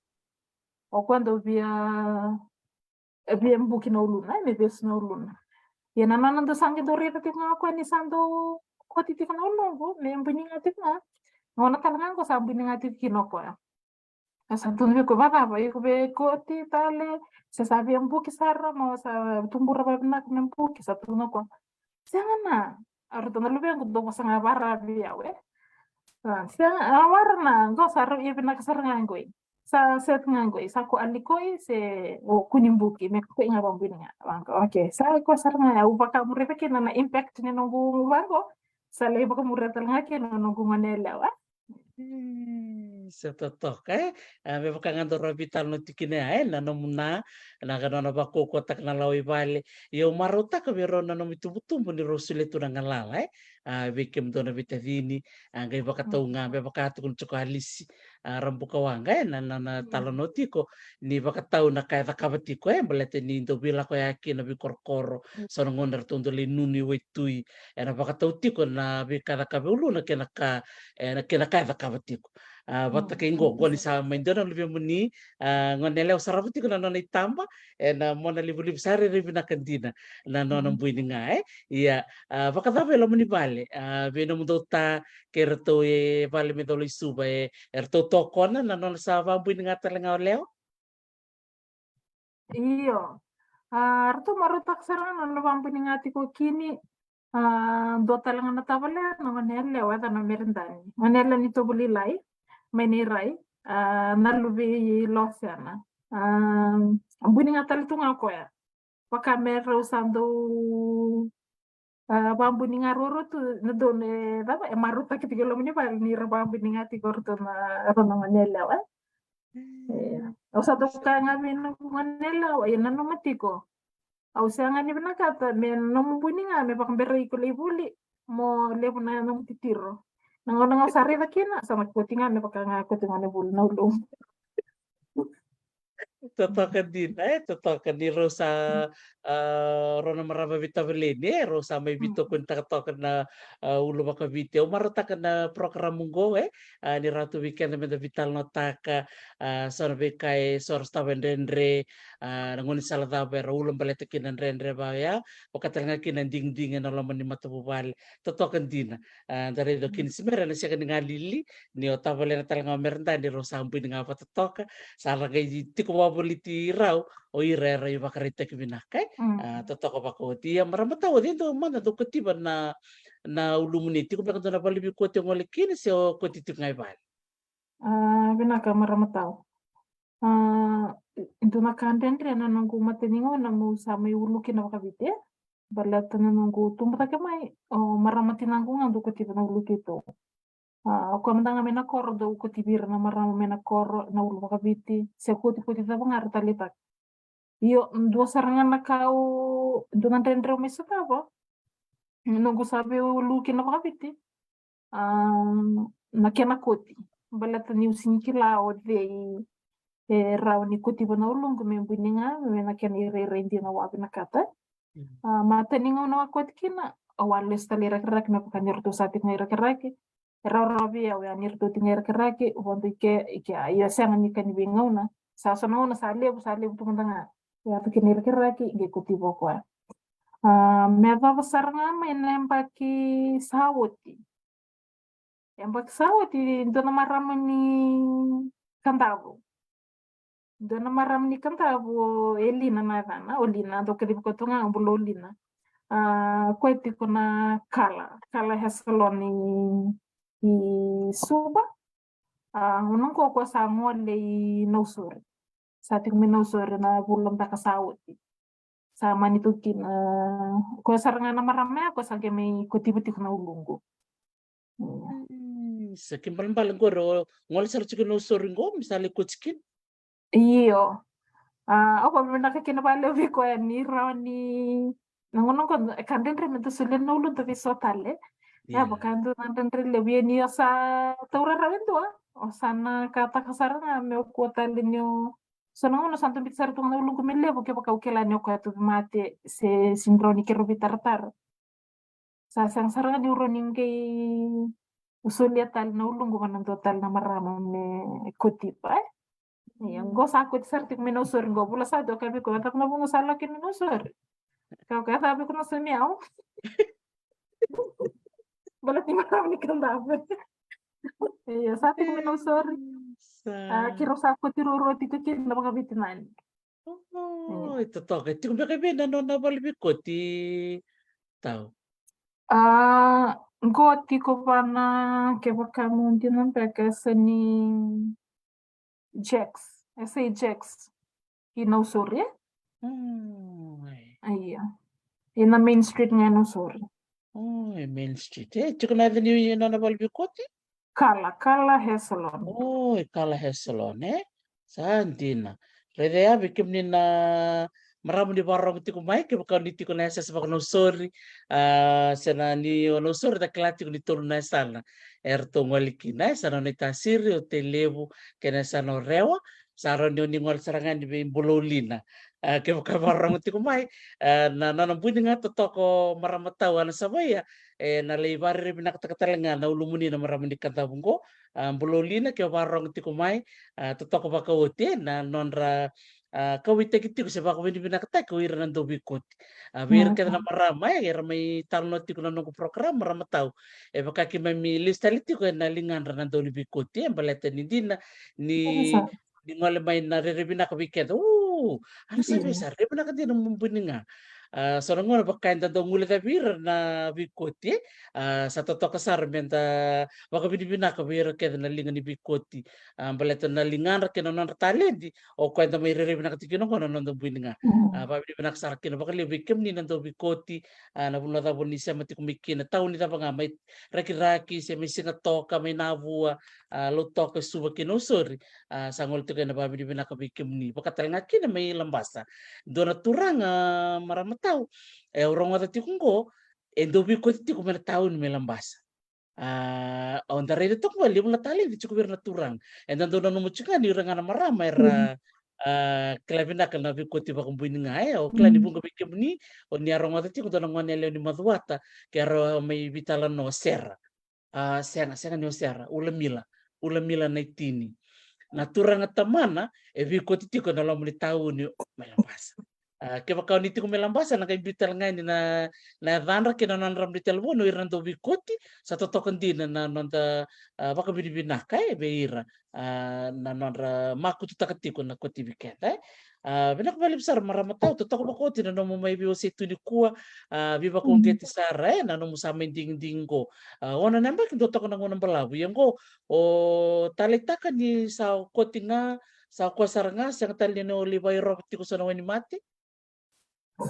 O koya dau via, e via buki na uluna, e, me vesu na uluna. Ia na nona dau sa qai dau raica tiko ga o koya ni sa dau koti tiko na uluqu, me bui ni ga tiko ga. Gauna tale ga qo sa bui ni ga tiko kina o koya. Au sa tukuna vei koya, vakacava, iko via koti tale, se sa via buki sara, mo sa tubura vakavinaka me buki, sa tukuna o koya. Sega na, a, ratou na luvequ dau vosa ga varavi au, e. A, sega, a, wara na, qo sa rau ia vinaka sara ga qoi. Sa set ga qoi, sa ko alikoi, se o kua ni buki, me koi ga vabui ni ga, vaqo. Okay, sa ko sara ga, au vakamuria kina na impact ni noqu vaqo. Sa lai vakamuria tale ga kina noqu gone yalewa. Ii, sa totoka, e. A, me vaka ga daru a veitalanoa tiko kina ya, e, na nomu na, na ka nona vakaukauataka na lawa i vale. Ia au marautaka vei rau na nomu itubutubu ni rau solia tu na galala, e. A, vei kemudou na veitacini, a, qai vakatau ga, me vaka tukuna tiko o Alisi, a, Rabukawaqa, e, na, na, na talanoa tiko, ni vakatau na ka e cakava tiko, e, baleta ni dau veilakoyaki na veikorokoro, so na gauna ratou dau lai nunu i waitui, ena vakatau tiko na veika e cakava e uluna kei na ka, e, na kei na ka e cakava tiko. A, vata kei qo, qo ni sa mai dua na luvemuni, a, gone yalewa, sarava tiko na nona itaba, ena mona livaliva, sa rairai vinaka dina na nona bui ni ga, e. Ia, a, vakacava e loma ni vale, a, vei nomudou ta kei ratou e vale mai Colo-i-Suva, e, eratou tokona na nona sa vabui ni ga tale ga o lewa? Io. A, ratou marautaka sara ga na nona vabui ni ga tiko kina. A, dua tale ga na tavale, na gone yalewa, yacana o Meredani. Gone yalewa ni Tovolilai, mai Nairai, a, na luve i Losena. A, bui ni ga tale tu ga o koya. Vaka me rau sa dau, a, vabui ni ga ruarua tu, na dua na cava, e marautaki tiko e loma ni vale ni ra vabui ni ga tiko ratou na, ratou na gone yalewa, e. Au sa dau kaya ga vei noqu gone yalewa, ia nanuma tiko. Au sega ni vinakata me nomu bui ni ga me vakaberai iko lai vuli, mo levu na nomu titiro. Na gauna ga au sa raica kina, sa na koti ga me vaka ga koti gone vuli na ulumu. Totoka dina, e, totoka ni rau sa, a, rau na marama veitavaleni, e, rau sa mai veitokonitaka toka na, a, ulu vakaviti. Au marautaka na program qo, e, a, ni rau tu vei keda meda veitalanoataka, a, so na veika e so era sotava e dredre, a, na gaunisala cava era ulabaleta kina na dredre vaya, vaka tale ga kina na digidigi ena loma ni matavuvale. Totoka dina. A, da raica o Kinisimere ena sega ni galili, ni o tavalena tale ga o Meredani rau sa bui ni ga vata toka, sa ra qai tiko vakavoliti rau o ira era ivakaraitaki vinaka, e. A, totoka vakaoti. Ia marama tau, o cei dou mada dou kotiva na, na ulumuni, tiko beka dua na vale veikoti o gole kina se o koti tiko ga i vale? A, vinaka marama tau. A, e dua na ka dredre na noqu matanigauna meu sa mai ulu kina vakaviti, e? Baleta na noqu tubu cake mai, o marama tinaqu ga dau kotiva na ulu keitou. A, o koya mada ga mai na koro dau kotivi ira na marama mai na koro na ulu vakaviti, se kotikoti cava ga ra taleitaka. Io, dua sara ga na ka au, dua na dredre au mai sotava, noqu sa veiulu kina vakaviti, a, na kena koti. Baleta niu sega ni kila o cei e rawa ni kotiva na uluqu me bui ni ga, me na kena irairai dina au a vinakata. Mm. A, matanigauna au a koti kina, au a lesu tale i Rakiraki me vaka ni ratou sa tiko ga i Rakiraki. E rawarawa vei au ya ni ratou tiko ga i Rakiraki, vodo i ke, i ke, a, io, sega ni ka ni veigauna. Sa so na gauna sa levu, sa levu tu mada ga. Au yaco kina i Rakiraki, qai kotiva o koya. A, me yacova sara ga mai na yabaki sa oti. Yabaki sa oti, dua na marama ni Kadavu. Dua na marama ni Kadavu, o Elina na yacana, o Lina, dau kacivi koya tu ga, o bula o Lina. A, koya tiko na Kala, Kala Hair Salon i, i Suva. A, gauna qo o koya sa gole i Nausori. Sa tiko mai Nausori na vula beka sa oti. Sa mani tu kina, o koya sara ga na marama ya, o koya sa qai mai kotiva tiko na uluqu. Io. Mm, sa ke balebale qori, o gole sara tiko i Nausori qo, me sa lai koti kina. Io. A, au vakavinavinaka kina vakalevu vei koya ni rawa ni, na gauna qo, e ka dredre me da solia na uluda vei so tale. Ia. Ia, vaka dua na dredre levu, ia ni o sa taura rawa e dua, o sa na kataka sara ga me o kua tale ni o, so na gauna sa dau biuta sara tu ga na uluqu me levu, kevaka au kila ni o koya tauvimate, se sega ni rawa ni keirau veitaratara. Sa sega sara ga niu rawa ni qai solia tale na uluqu vua na dua tale na marama me kotiva, e? Ia, qo sa koti sara tiko mai Nausori qo, vula sa oti, au kaya vei koya, cava na vuna sa lako kina Nausori? Kaya o koya, cava vei iko na somi au? Baleta ni marama ni Kadavu. Ia, sa tiko mai Nausori. Sa. A, keirau sa koti ruarua tiko kina vakaveitinani. Oi, totoka. E tiko beka i vei na nona vale veikoti, Tau? A, qo tiko vua na, kevaka mo dina beka, sa ni Jax, S A Jax. I Nausori, e? Mm, ai. Io. Ina Main Street ga i Nausori. Oi, Main Street, e? Tiko na yaca ni nona vale veikoti? Kala, Kala Hair Salon. Oi, Kala Hair Salon, e? Sa dina. Raica ya vei kemuni na marama ni vakarorogo tiko mai, kevaka ni tiko na yasayasa vakaNausori, a, se na ni o Nausori, da kila tiko ni tolu na yasana eratou gole kina, e? Sa nona iTasiri, o Tailevu, kei na yasana o Rewa. Sa rawa ni o ni gole sara ga yani vei Bulaulina. A, kevaka vakarorogo tiko mai, a, na nona bui ni ga totoka o marama Tau, a, na savaia, e na lai vakarerevinavinakataka tale ga na ulumuni na marama ni Kadavu qo, a, Bulaulina, ke vakarorogo tiko mai, a, totoka vakaoti, e, na nodra, a, kauwaitaki tiko se vakavinavinakataki o ira na dauveikoti. A, vei ira kece na marama, e, era mai talanoa tiko na noqu program, marama Tau. E vaka keimami lesu tale tiko ena ligadra na dauveikoti, e, baleta ni dina ni ni gole mai na rere vinaka vei keda. U, a na sa vei sa rere vinaka dina mo bui ni ga. A, so na gauna vaka eda dau guilecavi ira na veikoti, e? A, sa totoka sara meda vakavinavinaka vei ira kece na liga ni veikoti. A, baleta na ligadra kei na nodra taledi, o koya eda mai rere vinaka tiko kina qo na noda bui ni ga. A, vakavinavinaka sara kina vakalevu vei kemuni na dauveikoti, a, na vanua cava ni sema tiko mai kina, tauni cava ga, mai Rakiraki, se mai Sigatoka, mai Navua, a, Lautoka, Suva kei Nausori, a, sa gole tiko ena vakavinavinaka vei kemuni. Vaka tale ga kina mai Labasa. Dua na turaga, marama Tau, e, au rogoca tiko qo, e dauveikoti tiko mai na tauni mai Labasa. A, au da raica toka ga levu na taledi tiko vei ira na turaga. Eda dau nanuma tiko ga ni ira ga na marama era, a, kila vinaka na veikoti vakabui ni ga, e. Au kila ni vuqa vei kemuni o ni a rogoca tiko dua na gone yalewa ni Macuata, ke a rawa mai veitalanoa, Sera. A, sega, sega ni o Sera, Ulamila, Ulamila Naitini. Na turaga tamana e veikoti tiko ena loma ni tauni mai Labasa. A, kevaka o ni tiko mai Labasa, na qai biu tale ga yani na, na yacadra kei na nodra mobile phone o ira na dauveikoti, sa totoka dina na noda, a, vakavinavinaka, e, vei ira, a, na nodra makututaka tiko na kotivi keda, e. A, vinaka vakalevu sara marama tau, totoka vakaoti na nomu mai veiwasei tu nikua. A, veivakauqeti sara, e, na nomu sa mai digidigi qo. A, ono na yabaki dua toka na gauna balavu. Ia qo, o taleitaka ni sa oti ga, sa koya sara ga, sega tale ni o lai vakairova tiko so na wainimate?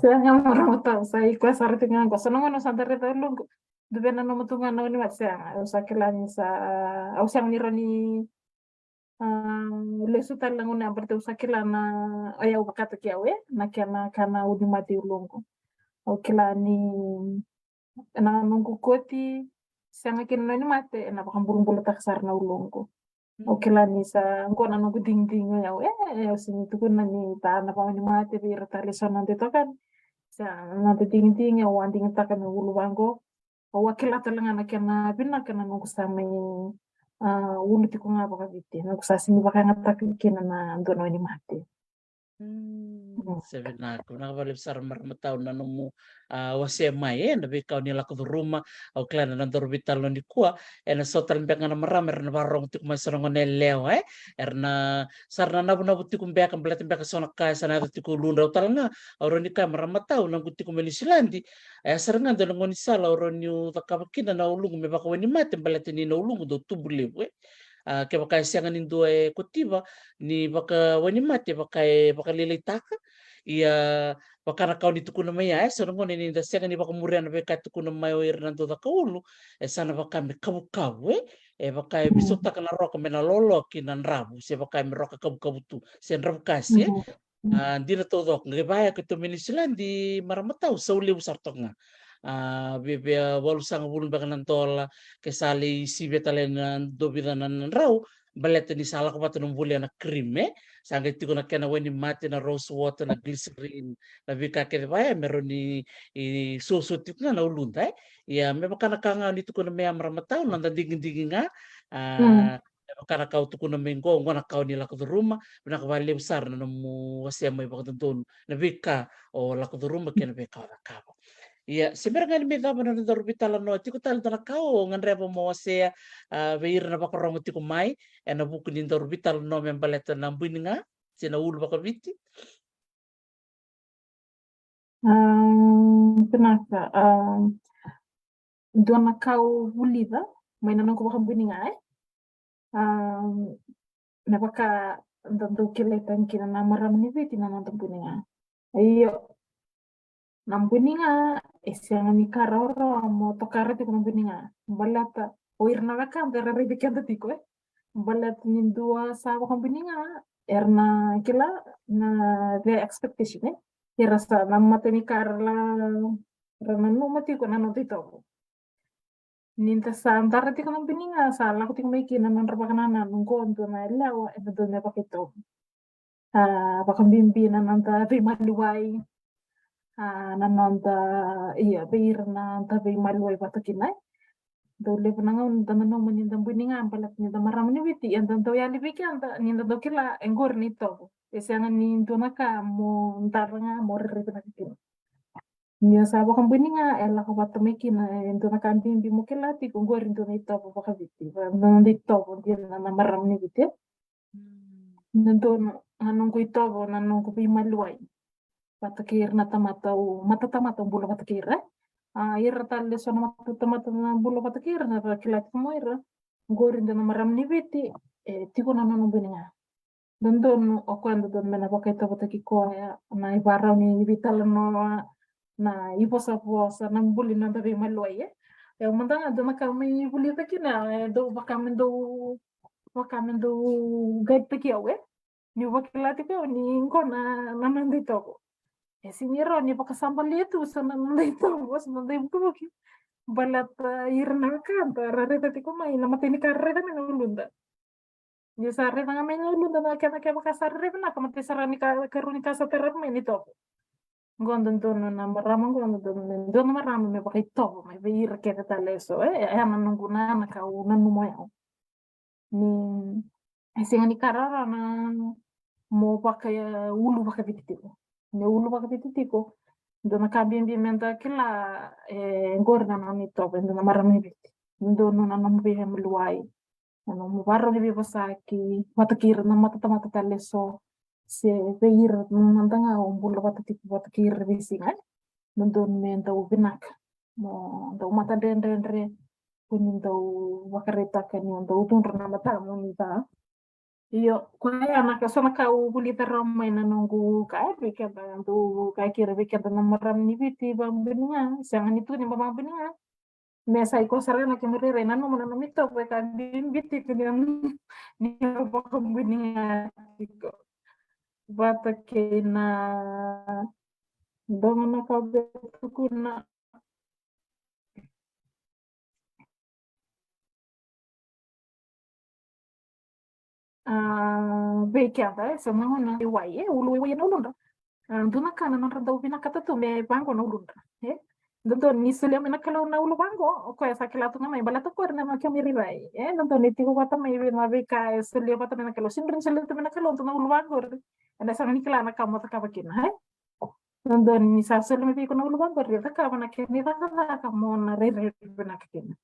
Sega marama tau, sa i koya sara tiko ga qo. So na gauna sa da raica e loqu, dua vei na nomu tu ga na wainimate, sega. Au sa kila ni sa, au sega ni rawa ni, a, lesu tale na gauna ya, baleta au sa kila na, o yau vakataki au, e, na kena ka na wainimate i loqu. Au kila ni na noqu oti, sega kina na wainimate, ena vakabulabulataka sara na uluqu. Au kila ni sa qo na noqu digidigi o yau, e, e, au sega ni tukuna ni ta na vakawainimate vei ira tale so na noda itokani. Sa na noda digidigi, au a digitaka na ulu vaqo. Au a kila tale ga na kena vinaka na noqu sa mai, a, ulu tiko ga vakaviti, noqu sa sega ni vakayagataka kina na dua na wainimate. Mm, se vinaka, vinaka vakalevu sara marama tau na nomu, a, wasea mai, e, na veika o ni lako curuma. Au kila na nodaru veitalanoa nikua, ena so tale beka ga na marama era na vakarorogo tiko mai, so na gone yalewa, e, era na, sa ra na navunavu tiko beka, baleta beka so na ka e sa na yaco tiko e uludrau tale ga. Au rawa ni kaya marama tau, noqu tiko mai Niusiladi, e, sara ga dua na gaunisala au rawa niu cakava kina na uluqu me vakawainimate, baleta ni na uluqu dau tubu levu, e. A, kevaka e sega ni dua e kotiva, ni vakawainimate, vaka e vakalailaitaka. Ia, vaka na ka o ni tukuna mai ya, e, so na gauna ni da sega ni vakamuria na veika e tukuna mai o ira na dau caka ulu, e sa na vaka me kavukavu, e, e vaka e visautaka na roka me na lolo ki na dravu, se vaka me roka kavukavu tu, se dravu kase, e. A, dina taucoko, qai vaya keitou mai Niusiladi marama tau, sau levu sara toka ga. A, viavia walusagavulu beka na dola, ke sa lai sivia tale na dua vica na, na drau, baleta ni sa lako vata na buli na cream, e. Sa qai tiko na kena wainimate, na rose water, na glycerine, na veika kece vaya, me rawa ni, i, soso tiko ga na uluda, e. Ia, me vaka na ka ga o ni tukuna mai ya marama tau, na noda digidigi ga, a, e vaka na ka au tukuna mai qo, qo na ka o ni lako curuma, vinaka vakalevu sara na nomu wasea mai vakadodonu, na veika o lako curuma kei na veika o cakava. Ia, se bera ga ni mai cava na nodaru veitalanoa, tiko tale dua na ka o gadreva mo wasea, a, vei ira na vakarogo tiko mai, ena vuku ni daru veitalanoa me baleta na buiniga, se na ulu vakaviti. A, vinaka, a, dua na ka au vulica mai na noqu vakabuiniga, e. A, me vaka da dau kilai tani kina na marama ni Viti na noda buiniga. Io, na buiniga e sega ni ka rawarawa mo tokara tiko na buiniga. Baleta o ira na wekada era raici keda tiko, e. Baleta ni dua sa vakabuiniga, era na kila na their expectation, e. Era sa na mata ni ka ra la, ra nanuma tiko na noda itovo. Ni da sa dara tiko na buiniga, sa lako tiko mai kina na nodra vakanananu, qo dua na yalewa, e dodonu me vakaitovo. A, vakabibi na noda veimaliwai. A, na noda, ia, vei ira na noda veimaliwai vata kina, e. Dau levu na gauna da nanuma ni da buiniga, baleta ni da marama ni Viti, ia da dau yali vei keda ni da dau kila e qori na itovo. E sega ni dua na ka mo dara ga mo rairai vinaka kina. Ni o sa vakabuiniga, e lako vata mai kina e dua na ka bibi mo kila tiko, qori dua na itovo vakaviti, va-, na noda itovo dina na marama ni Viti, e. Mm. Na dua na, na noqu itovo, na noqu veimaliwai vata kei ira na tamata au, matatamata au bula vata kei ira, e. A, ira tale so na matatamata na bula vata kei ira, na ra kila tiko mo ira, qori dua na marama ni Viti, e tiko na nona buiniga. Dodonu o koya, dodonu me na vakaitovotaki koya na ivarau ni veitalanoa, na ivosavosa, na buli ni noda veimaliwai, e. E, mada ga dua na ka mai vulica kina, e dau vaka me dau, vaka me dau guide-taki au, e. Niu vakila tiko au ni qo na, na noda itovo. E sega ni rawa ni vakasabalia tu so na noda itovo, so na noda ivukivuki. Baleta ira na wekada ra raica tiko mai na imatai ni ka ra raica mai na uluda. Ni sa raica ga mai na uluda na kena, kevaka sa rairai vinaka, matai sara ni ka, karua ni ka sa taravi mai na itovo. Qo dodonu na marama, qo dodonu me dua na marama me vakaitovo mai vei ira kece tale eso, e, e, ya na noqu na, na ka au nanuma o yau. Ni e sega ni ka rawarawa na mo vaka, e, ulu vakaviti tiko. Ni ulu vakaviti tiko, dua na ka bibi me da kila, e, qori na nona itovo, e dua na marama ni Viti. Dodonu na nomu veimaliwai, na nomu varau ni veivosaki vata kei ira na matatamata tale eso. se vei ira mada ga o bula vata tiko vata kei ira veisiga, e dodonu me dau vinaka mo dau matadredredre, kua ni dau vakaraitaka ni o dau cudra na matamu ni ca. Io, koya na ka, so na ka au vulica rawa mai na noqu ka, e, vei keda, dau kaya kei ira vei keda na marama ni Viti, vakabini ga, sega ni tu ni vakabini ga. Me sa iko sara na kemu rairai, nanuma na nomu itovo e ka bibi tiko ni, ni vakabini ga tiko. Vata kei na dogo na ka au tukuna. A, vei keda, e, so na gauna e wai, e, ulu waiwai na uludra. A, dua na ka na nodra dau vinakata tu me vaqo na uludra, e. Dodonu ni solia mai na Kalou na ulu vaqo, o koya sa kila tu ga mai baleta o koya na kemu irairai, e. Dodonu ni tiko vata mai vei na veika e solia vata mai na Kalou, sega ni solia tu mai na Kalou dua na ulu vaqori, eda sega ni kila na ka mo cakava kina, e. Dodonu ni sa solia mai vei iko na ulu vaqori, cakava na kena icakacaka mo na rairai vinaka kina.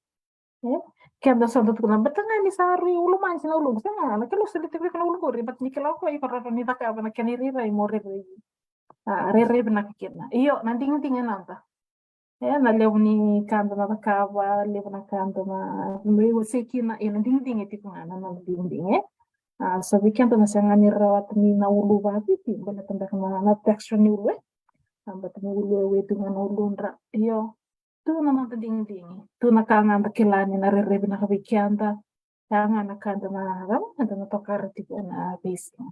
E? Keda sa dau tukuna, baleta ga ni sa rui ulumaji na uluqu, sega, na Kalou solia tiko vei iko na ulu qori, baleta ni kila o koya iko rawa ni cakava na kena irairai mo rairai, a, rairai vinaka kina. Io, na digidigi e noda. E, na levu ni ka da na cakava, levu na ka da na, me wasei kina, e, na digidigi e tiko ga na, na digidigi, e. A, so vei keda na sega ni rawata ni na ulu vaviti, baleta beka na, na texture ni ulu, e. A, baleta ni ulu e wai tu ga na uludra. Io, tu na noda digidigi, tu na ka ga da kila ni na rairai vinaka vei keda. Ya ga na ka da na, da na tokara tiko ena veisiga.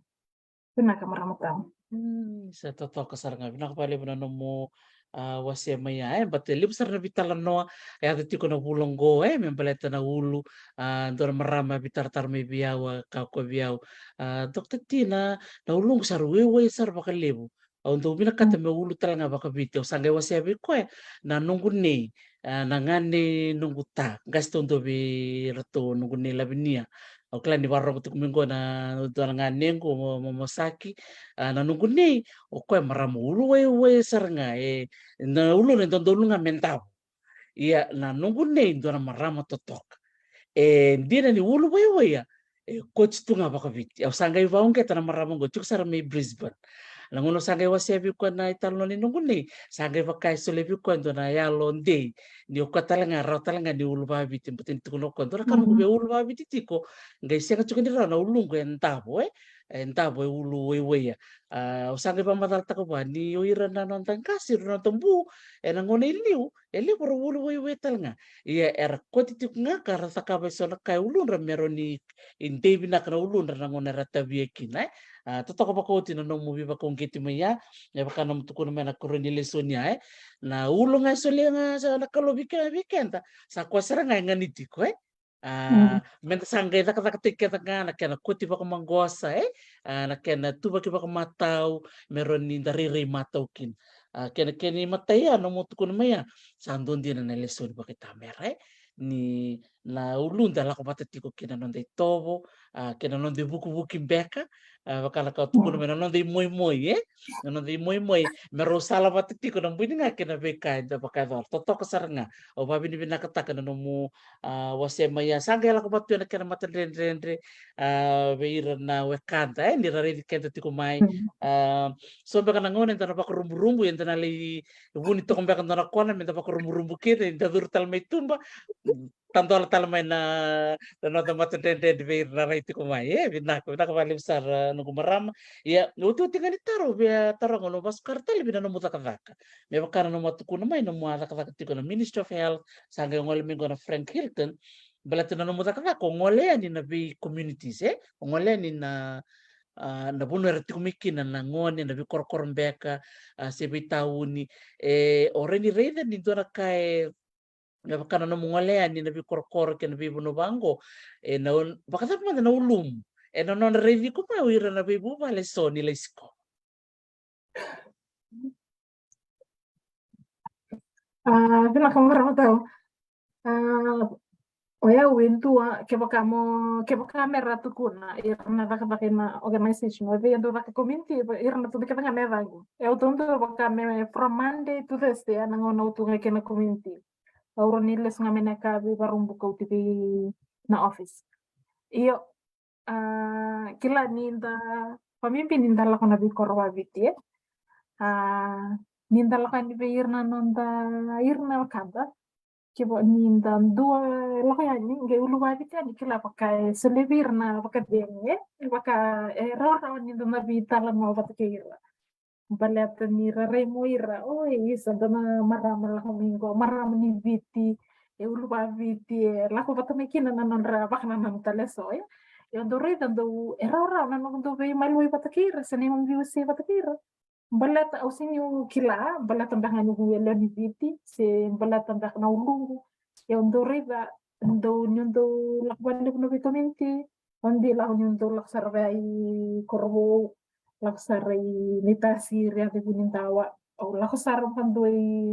Vinaka marama tau. Mm, sa totoka sara ga. Vinaka vakalevu na nomu, a, wasea mai ya, e, baleta e levu sara na veitalanoa e yaco tiko na vula oqo, e, me baleta na ulu. A, dua na marama e veitaratara mai vei au, a, kaya o koya vei au, a, Doctor Tina, na uluqu sa rui waiwai sara vakalevu. Au dau vinakata me ulu tale ga vakaviti. Au sa qai wasea vei koya na noqu nei, a, na gane noqu ta, qase taudua vei iratou, noqu nei Lavinia. Au kila ni vakarorogo tiko mai qo na dua na ganequ, mo, mo, mo Saki, a, na noqu nei, o koya marama ulu waiwai sara ga, e, na uluna e dodonu ga me davo. Ia na noqu nei dua na marama totoka. E dina ni ulu waiwai ya, e koti tu ga vakaviti. Au sa qai vakauqeta na marama oqo, tiko sara mai Brisbane. Na gauna au sa qai wasea vei koya na italanoa ni noqu nei, sa qai vaka e solia vei koya e dua na yalo dei, ni o koya tale ga, rawa tale ga ni ulu vakaviti, baleta ni tukuna o koya, dua na ka noqu via ulu vakaviti tiko, qai sega tiko ni rawa na uluqu e davo, e, e davo e ulu waiwai ya. A, au sa qai vakamacalataka vua ni o ira na noda qase, ira na noda bu, ena gauna i liu, e levu era ulu waiwai tale ga. Ia era koti tiko ga ka ra cakava eso na ka e uludra me rawa ni dei vinaka na uludra na gauna era tavia kina, e. A, totoka vakaoti na nomu veivakauqeti mai ya, me vaka nomu tukuna mai na ikarua ni lesoni ya, e. Na ulu ga e solia ga sa na Kalou vei ke-, vei keda, sa koya sara ga e gani tiko, e. A, meda sa qai cakacakataki keda ga na kena koti vakamaqosa, e? A, na kena tuvaki vakamatau, me rawa ni da rairai matau kina. A, kena, kena imatai ya, nomu tukuna mai ya, sa dua dina na lesoni vakaitamera, e? Ni na uluda lako vata tiko kei na noda itovo, a, kei na noda ivukivuki beka, a, vaka na ka tukuna mai na noda imoimoi, e? Na noda imoimoi, me rau sala vata tiko na bui ni ga kei na veika eda vakayacora. Totoka sara ga. Au vakavinavinakataka na nomu, a, wasea mai ya. Sa qai lako vata tu ena kena matadredredre, a, vei ira na wekada, e, ni ra raici keda tiko mai. A, so beka na gauna eda na vakaruburubu, eda na lai vuni toka beka dua na kona, meda vakaruburubu kina, eda curu tale mai tuba. Tadola tale mai na, na noda matadredredre vei ira na rai tiko mai. E, vinaka, vinaka vakalevu sara, noqu marama. Ia, otioti ga ni taro, via taroga, au na vakasuka tale vei na nomu cakacaka. Me vaka na nomu a tukuna mai, nomu a cakacaka tiko na Ministry of Health, sa qai gole mai qo na Frank Hilton. Baleta na nomu cakacaka, o gole yani na vei communities, e? O gole yani na, a, na vanua era tiko mai kina na gone, na veikorokoro beka, a, se veitauni. E, o rai ni raica ni dua na ka e me vaka na nomu gole yani na veikorokoro kei na veivanua vaqo, e na, vakacava mada na ulumu, e na nodra raici iko mai o ira na veivuvale eso ni lai sikoa? A, vinaka marama tau. A, o yau e dua, kevaka mo, kevaka me ra tukuna ira na cakacaka ena organization, o cei e dau caka community, ira na tuda kece ga me yacaqu. E au taudua vaka me from Monday to Thursday, a na gauna au tu ga kei na community. Au rawa ni lesu ga mai na yakavi, vakarau buka oti vei na office. Io, a, kila ni da, Vakabibi ni da lako na veikoro vaviti, e. A, ni da lako yani vei ira na noda, ira na wekada. Kevaka ni da dua e lako yani, qai uluvaviti yani, kila vaka e solia vei ira na vakacegu, e. Vaka e rawarawa ni da na veitalanoa vata kei ira. Baleta ni ra rai mo ira, oi, isa, dua na marama lako mai qo, marama ni Viti, e uluvaviti, e lako vata mai kina na nodra vakanananu tale eso, e. Io, dou raica, dou, e rawarawa na noqu dou veimaliwai vata kei ira, se neimami veiwasei vata kei ira. Baleta au sega niu kila, baleta beka ga niu lewe ni Viti, se baleta beka na uluqu. Io, dou raica, dou, niu dou lako vakalevu na veicommunity, au dau lako, niu dau lako sara vei Korovou, lako sara i Naitasiri, Yaca i Vunidawa, au lako sara vakadua i,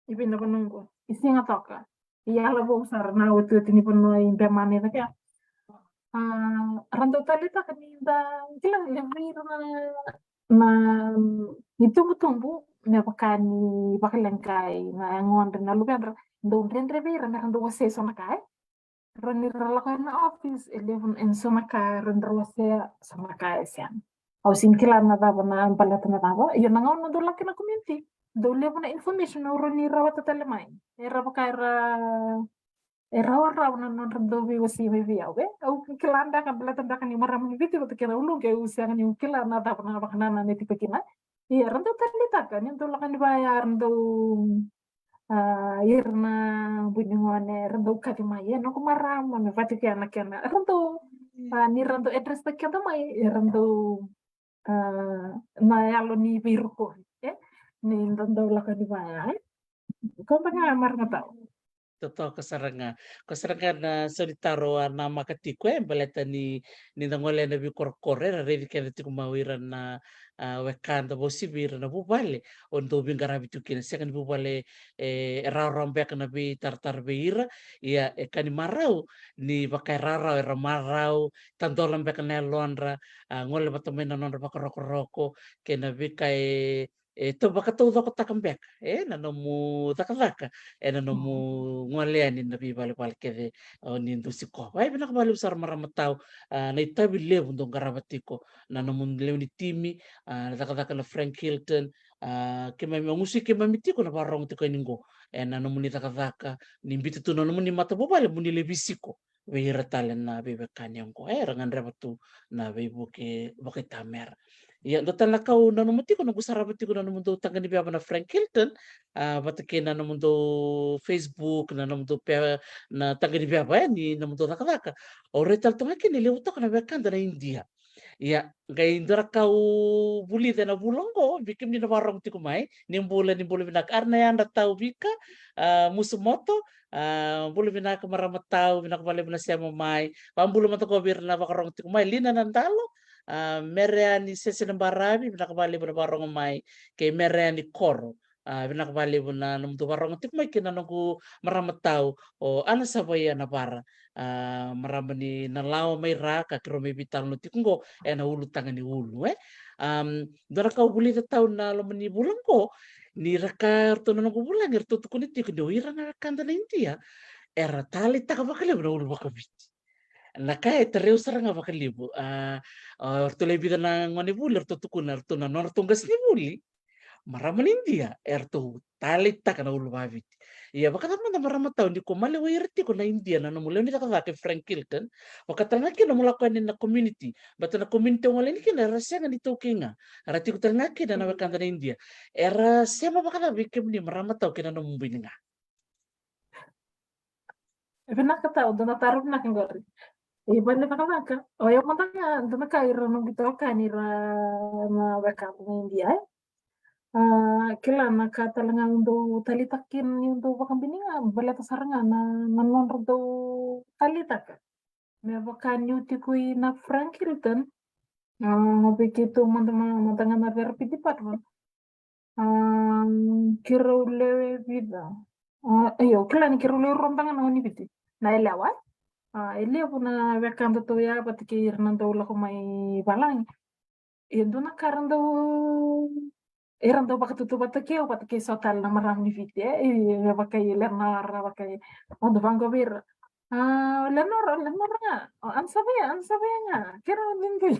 i vei na vanua qo, i Sigatoka, i Yalavou sara, na otioti ni vanua i Bemana i cake. A, ra dau taleitaka ni da, kila, levu vei ira na, na itubutubu, me vaka ni vakaleqai na yagodra, na luvedra, dau dredre vei ira me ra dau wasea eso na ka, e. Rawa ni ra lako ena office, e levu na, e so na ka rawa ni ra wasea, so na ka e sega. Au sega ni kila na cava, na baleta na cava. Io, na gauna dau lako kina na community, dau levu na information au rawa ni rawata tale mai. Era vaka era, e rawarawa na nodra dau veiwasei mai vei au, e. Au kila beka, baleta beka niu marama ni Viti vata kei na uluqu, au sega niu kila na cava na vakanananu e tiko kina. Ia, ra dau taleitaka, niu dau lako yani vaya, ra dau, a, ira na bui ni gone, ra dau kaci mai, e, noqu marama, me vati kena, kena. Ra dau, a, ni ra dau address-taki keda mai, e, ra dau, a, na yalo ni veirokovi, e, ni da dau lako yani vaya, e. Koya beka, marama tau. Totoka sara ga. Koya sara ga na saunitaro a namaka tiko, e, baleta ni, ni da gole ena veikorokoro, era raici keda tiko mai o ira na, a, wekada, vakauasivi ira na vuvale o dau veiqaravi tiko kina. Sega ni vuvale, e, e rawarawa beka na veitaratara vei ira, ia e ka ni marau ni vaka e rawarawa, era marau, tadola beka na yalodra, a, gole vata mai na nodra vakarokoroko kei na veika e, e tau vakataucokotaka beka, e, na nomu cakacaka, e, na nomu gole yani na veivalevale kece o ni dau sikova. E, vinaka vakalevu sara marama tau, a, na itavi levu dou qarava tiko, na nomu lewe ni timi, a, na cakacaka na Frank Hilton, a, keimami, au gusu i keimami tiko na vakarorogo tiko yani qo, e, na nomuni cakacaka, ni biuta tu na nomuni matavuvale mo ni lai veisiko vei ira tale na veiwekani oqo, e, era gadreva tu na veivuke vakaitamera. Ia, dua tale na ka au nanuma tiko, noqu sarava tiko na nomudou taqaniveva na Frank Hilton, a, vata kei na nomudou Facebook, na nomudou pe, na taqaniveva, e, ni nomudou cakacaka. Au raica tale tu ga kina e levu toka na wekada na Idia. Ia, qai dua na ka au vulica ena vula oqo, vei kemuni na vakarorogo tiko mai, ni bula, ni bula vinaka. Era na yadra tau Vika, a, Musumoto, a, bula vinaka marama tau, vinaka vakalevu na sema mai. Vakabula mada qo vei ira na vakarorogo tiko mai, Lina Nadalo, a, Mereani Sese na Baravi, vinaka vakalevu na vakarorogo mai, kei Mereani Koro. A, vinaka vakalevu na nomudou vakarorogo tiko mai kei na noqu marama tau o Ana Savaia Navara. A, marama ni Nalawa mai Ra, ka keirau mai veitalanoa tiko qo ena ulutaga ni ulu, e. Am, dua na ka au vulica tau na loma ni vula qo, ni ra ka, ratou na noqu vulagi, ratou tukuna tiko ni o ira na wekada na Idia era taleitaka vakalevu na ulu vakaviti. Na ka e tarai au sara ga vakalevu, a, a, ratou lai vica na gone vuli, ratou tukuna, ratou na nodratou qasenivuli, marama ni Idia, eratou taleitaka na ulu vakaviti. Ia, vakacava mada marama tau ni ko maliwai ira tiko na Idia na nomu lewe ni cakacaka e Frank Hilton, vaka tale ga kina nomu lako yani na community, baleta na community o gole yani kina era sega ni taukei ga, era tiko tale ga kina na wekada na Idia. Era sema vakacava vei kemuni marama tau kei na nomu bui ni ga? E vinaka tau, dua na taro vinaka qori. E vale cakacaka. O yau mada ga, dua na ka, ira noqu itokani, ira na wekada na Idia, e. A, kila, na ka tale ga au dau taleitaka kina niu dau vakabini ga, baleta sara ga na, na nodra dau taleitaka. Me vaka niu tiko i na Frank Hilton, a, vei keitou mada, ma, mada ga na therapy department. A, keirau lewe vica. A, io, kila ni keirau lewe rua mada ga na gone ni Viti. Na yalewa, e. A, e levu na wekadatou ya vata kei ira na dau lako mai valagi. E dua na ka ra dau, era dau vakatautauvata kei au vata kei so tale na marama ni Viti, e, e, vaka i Lenora, vaka i, au dau vaqo vei ira. A, Lenora, Lenora ga, o Ana Savaia, Ana Savaia ga, keirau dui.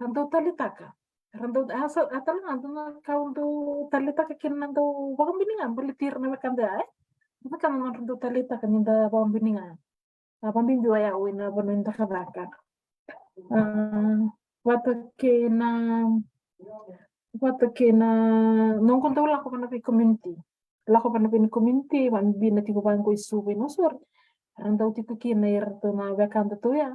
ra dau taleitaka. Ra dau, a, sa, a tale ga dua na ka au dau taleitaka kina na dau vakabini ga baleti ira na wekada ya, e? Dua na ka na nodra dau taleitaka ni da vakabini ga. A, vakabibi o yau ena vanua ni cakacaka. A, vata kei na, vata kei na noqu dau lako vana vei community. Lako vana vei na community, vakabibi na tiko vaqo i Suva, i Nausori. Ra dau tiko kina iratou na wekadatou ya.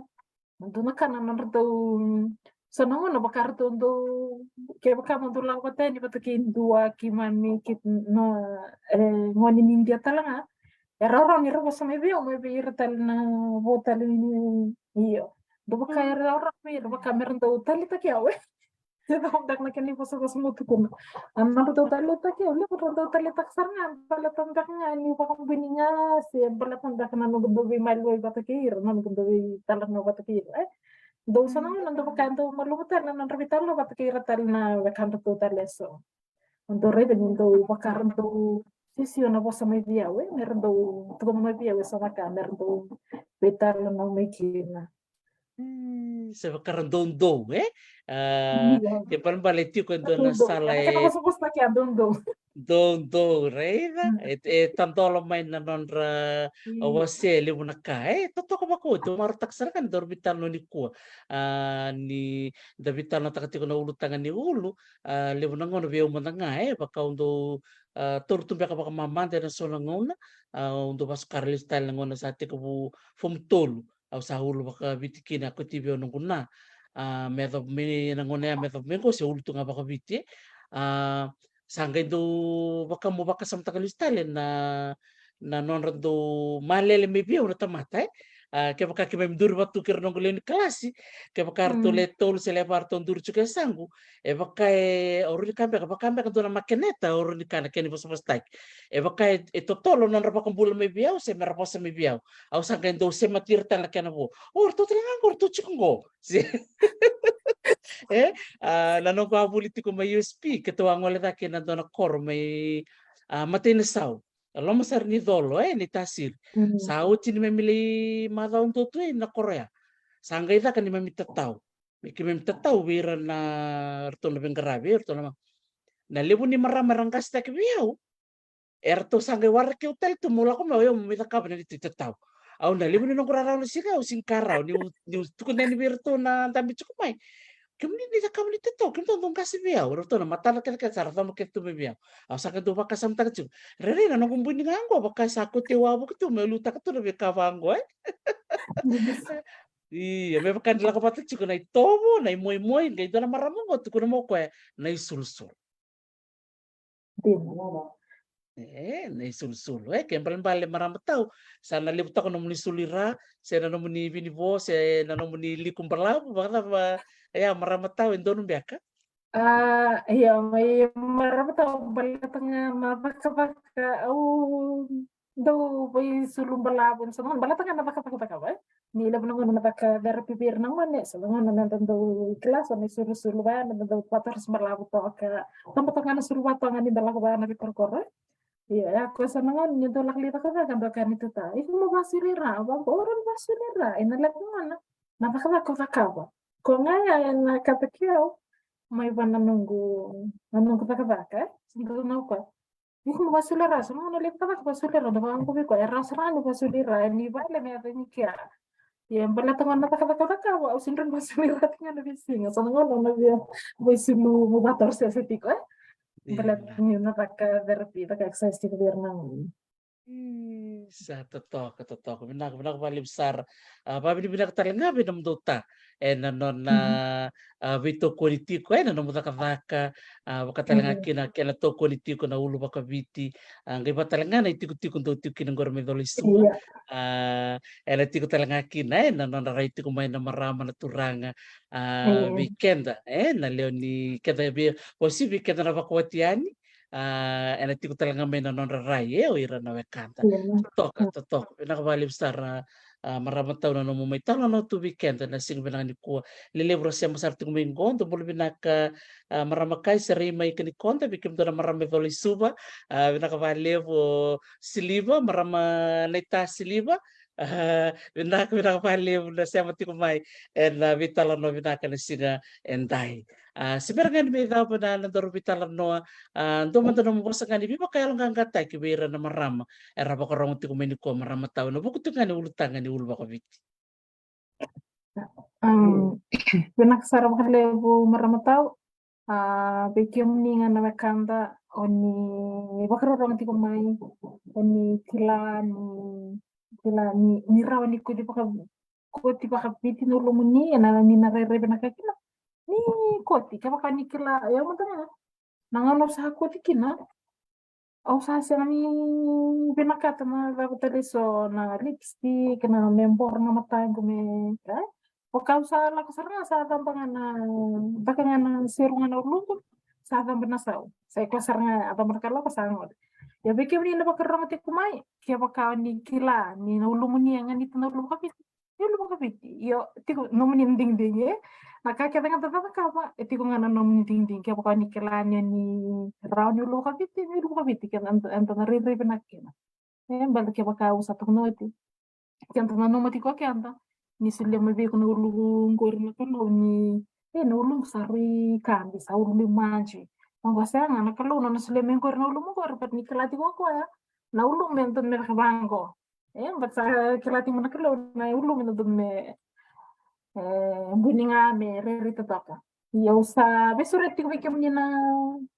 Na dua na ka na nodratou, so na gauna vaka ratou dau, kevaka mo dau lako vata yani vata kei dua, keimami, kei na, e, gone ni Idia tale ga. E rawa ni ra vosa mai vei au, mai vei ira tale na vo tale ni, io. Dau vaka e rawa mai ira, vaka me ra dau taleitaki au, e. Se cava beka na kena ivosavosa mo tukuna. A, na nodratou taleitaki au, levu ra dau taleitaka sara ga, baleta beka ga ni vakabini ga, se baleta beka na noqu dau veimaliwai vata kei ira, na noqu dau veitalanoa vata kei ira, e. Dau so na gauna dau vaka e dau malumu tale na nodra veitalanoa vata kei ira tale na wekadratou tale eso. Dau raica ni dau vaka ra dau sisio na vosa mai vei au, e, me ra dau tukuna mai vei au eso na ka me ra dau veitalanoa mai kina. Mm, se vaka ra doudou, e? A, io. Ke balebale tiko e dua na doudou. Sala e, e vosavosa ke a doudou. Doudou, raica? Mm. E, e tadola mai na nodra, io, wase e levu na ka, e? Totoka vakaoti, au marautaka sara ga ni daru veitalanoa nikua. A, ni da veitalanoataka tiko na ulutaga ni ulu, a, levu na gauna vei au mada ga, e, vaka au dau, a, taura tu beka vakamamada ena so na gauna, a, au dau vakasukara lesu tale na gauna sa tekivu fomu tolu, au sa ulu vakaviti kina, a kauti vei au noqu na, a, me yacova mai na gauna ya, me yacova mai qo se ulu tu ga vakaviti, e. A, sa qai dau vaka meu vakasamataka lesu tale na, na nodra dau malele mai vei au na tamata, e. A, kevaka keimami duri vata tu kei ira noqu lewe ni kalasi, kevaka ratou, mm, le tolu se le va ratou duri tiko e yasaqu, e vaka e, au rawa ni kaya beka, vaka beka dua na makeneta, au rawa ni kaya na kena ivosavosataki. E vaka e, e totolo nodra vakabula mai vei au, se me ra vosa mai vei au. Au sa qai dau semati ira tale na kena vo. O, ratou tale ga qo, ratou tiko qo. Se, e, a, na noqu a vuli tiko mai U S P, keitou a gole cake ena dua na koro mai, a, Matainasau. A, loma sara ni Colo, e, ni Tasiri. Mm. Sa oti ni mami lai macawa dua tu, e, na koro ya. Sa qai caka ni mami tatau. Me keimami tatau vei ira na, ratou na veiqaravi, e, ratou na ma-, na levu ni marama era qasitaki vei au. Eratou sa qai waraki au tale tu meu lako mai, o yau meu mai cakava na neitou itatau. Au na levu ni noqu rarawa na siga, au sega ni ka rawa niu, niu tukuna yani vei iratou na dabe tiko mai. Kemuni ni cakava na itatau, kemudou dau qase vei au. Ratou na matana kecekece sa ra coma kece tu mai vei au. Au sa qai dau vakasamataka tiko. Rairai na noqu bui ni ga qo, vaka sa kauti au wavoki tu meu liutaka tu na veika vaqo, e? Ia, me vaka ni lako vata tiko na itovo, na imoimoi, qai dua na marama qo tukuna mai o koya na isulusulu. Dina, dina. E, na isulusulu. E, ke balebale marama tau, sa na levutaka nomuni sulu i ra, se na nomuni vinivo, se na nomuni liku balavu, vakacava, e, a marama tau e donu beka? A, ia, mai marama tau baleta ga na cakacaka, au dau veisulu balavu, so na gauna baleta ga na cakacaka, cakava, e? Ni levu na gauna na caka therapy vei ira na gone, so na gauna meda dau kilasa na isulusulu vaya, meda dau vatarosi balavu toka. Toka toka na sulu vaya toka ni da lako vaya na veikorokoro, e? Ia, ia, ko so na gauna ni dau lako lai cakacaka, dau kaya na ituta, iko mo vasuli ira, au vaqo, au rawa ni vasuli ira, ena levu na gauna na cakacaka ko cakava. Ko ga ya ena kata kei au mai vua na noqu, na noqu cakacaka, e? Dau na ko Iko mo vasuli ira, so na gauna levu cakacaka vasuli ira, da vaqo vei koya, e rawa sara ni vasuli ira, e ni vale me yaco ni kea. Ia, baleta ga na cakacaka cakava, au sega ni rawa ni vasuli ira tiko ga na veisiga, so na gauna na via, veisulu, mo vatarosi tiko, e? Baleta ni na caka therapy, caka exercise tiko vei ira na gone. Ii, sa totoka, totoka. Vinaka, vinaka vakalevu sara. A, vakavinavinaka tale ga vei nomudou ta. Ena nona, a, veitokoni tiko, ena nomu cakacaka, a, vaka tale ga kina, kena tokoni tiko na ulu vakaviti, a, qai vaka tale ga na itikotiko dou tiko kina qori mai Colo i Suva. Io. A, ena tiko tale ga kina, ena nodra rai tiko mai na marama na turaga, a, vei keda, ena lewe ni keda vei, vausi vei keda na vakawati yani, a, ena tiko tale ga mai na nodra rai, e, o ira na wekada. Io. Totoka, totoka. Vinaka vakalevu sara, A, marama tau, na nomu mai talanoa tu vei keda na siga vinaka nikua. Lelevu ra sema sara tiko mai qo. Dou bula vinaka, a, marama Kai, Serei mai Kanikoda, vei kemudou na marama e Cola i Suva. A, vinaka vakalevu o Siliva, marama Naita Siliva. A, vinaka, vinaka vakalevu na sema tiko mai ena veitalanoa vinaka na siga edai. A, se bera ga ni mai cava na, na daru veitalanoa, a, dua mada nomu vosa ga ni veivakayaloqaqataki vei ira na marama era vakarogo tiko mai nikua, marama tau, ena vuku tiko ga ni ulutaga ni uluvakaviti. Um, vinaka sara vakalevu marama tau. A, vei kemuni ga na wekada, o ni vakarorogo tiko mai, o ni kila ni, kila ni, ni rawa ni koti vaka, koti vakaviti na ulumuni, ena ni na rairai vinaka kina, ni koti. Kevaka ni kila, e au mada ga, na gauna au sa koti kina, au sa sega ni vinakata na cava tale eso, na lipstick, na me boro na mataqu, me, e? Vaka au sa lako sara ga, sa caba ga na, baka ga na seru ga na uluqu, sa caba na sau. Sa i koya sara ga, a caba na kaloko, sa gole. Ia vei kemuni na vakarorogo tiko mai, kevaka ni kila ni na ulumuni e ganita na uluvakaviti, ni uluvakaviti. Io, tiko nomuni na digidigi, e? Na ka kece ga da cakava, e tiko ga na nomuni digidigi. Kevaka ni kila ni, ni rawa ni uluvakaviti, ni uluvakaviti, keda, eda na rairai vinaka kina. E, baleta kevaka au sa tukuna oti, keda nanuma tiko keda ni solia mai vei iko na uluqu qori na Kalou ni, e, na uluqu sa rui kabi, sa ulu ni maji. Oqo sega, na Kalou na nona solia mai qori na ulumu qori, but ni kila tiko o koya na ulumu e dodonu me caka vaqo. E, but sa kila tiko na Kalou na ulumu e dodonu me, e, buni ga, me rairai totoka. Ia au sa veisureti tiko vei kemuni na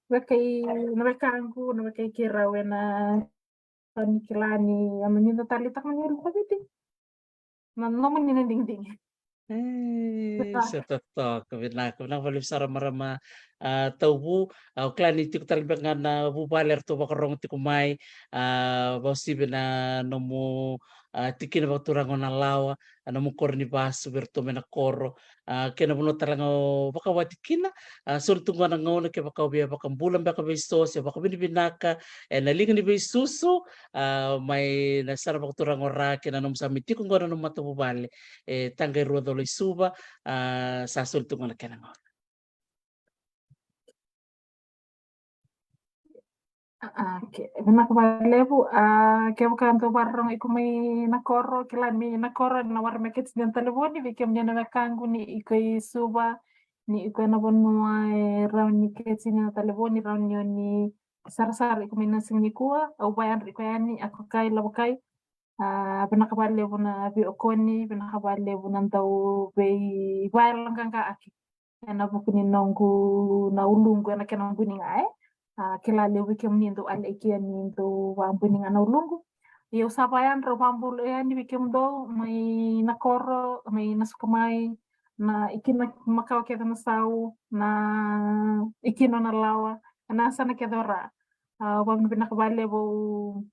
wekai, na wekaqu, na wekai keirau ena, ni kila ni, a, ni da taleitaka ni uluvakaviti, na nomuni na digidigi. E, sa totoka, vinaka, vinaka vakalevu sara marama, a, Tauvu. A, au kila ni tiko tale beka ga na vuvale eratou vakarogo tiko mai, a, vakauasivi na nomu, a, tikina vakaturaga o Nalawa, a, nomu koro ni vasu vei iratou mai na koro, a, kei na vanua tale ga o vakawati kina. A, soli tu qo na gauna kevaka o via vakabula beka vei so se vakavinavinaka ena liga ni veisusu, a, mai na sara vakaturaga o Ra kei na nomu sa mai tiko qo na nomu matavuvale, e, Taqairua Cola i Suva. A, sa soli tu qo na kena gauna. A, a, okay. Vinaka vakalevu. A, kevaka dou vakarorogo iko mai na koro, kila ni mai na koro, na wara mai keti ni na talevoni, vei kemuni na wekaqu ni iko i Suva, ni iko ena vanua e rawa ni keti ni na talevoni, rawa ni o ni sarasara iko mai na siga nikua, au vayadra iko yani, a, ko kai, lavo kai. A, vinaka vakalevu na veiokoni, vinaka vakalevu na dau veivayaloqaqaaki ena vuku ni noqu, na uluqu ena kena buni ga, e. A, kila levu vei kemuni dou aleki yani dou vakabuni ga na uluqu. Ia au sa vayadra, au vakabula yani vei kemudou mai na koro, mai na suka mai, na ikina makawa kece na sau, na ikina o Nalawa, na yasana kece o Ra. A, au vakavinavinaka vakalevu,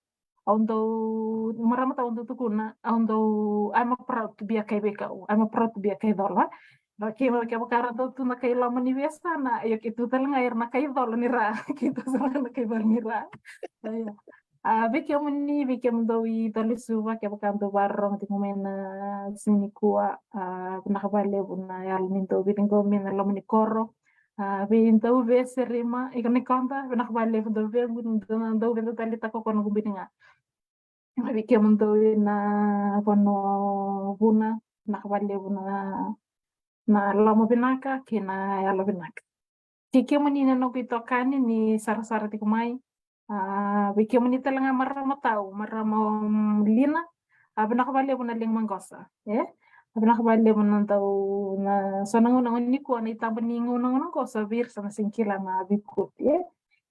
au Au dau, marama tau, au dau tukuna, au dau, I'm a proud to be a kai Veikau, I'm a proud to be a kai Cola. Ra kei, kevaka ra dau tu na kai loma ni veiyasana, io keitou tale ga era na kai Cola ni Ra, keitou tale ga na kai Cola ni Ra. Io. A, vei kemuni, vei kemudou i Cola i Suva, kevaka dou vakarorogo tiko mai na siga nikua, a, vinaka vakalevu na yalo ni dou veiciqomi ena loma ni koro. A, vei Dauve, Serima, i Kanikoda, vinaka vakalevu Dauve, dou, Dauve, dou taleitaka o koya na noqu buni ga. Vei kemudou ina vanua o Vuna, vinaka vakalevu na, na loma vinaka kei na yalo vinaka. Kei kemuni na noqu itokani ni sarasara tiko mai, a, vei kemuni tale ga marama tau, marama, mm, Lina, a, vinaka vakalevu na liga maqosa, e? A, vinaka vakalevu na dau, na so na gauna nikua na itaba ni gauna, gauna qo sa vei ira sa na sega ni kila na veikoti, e?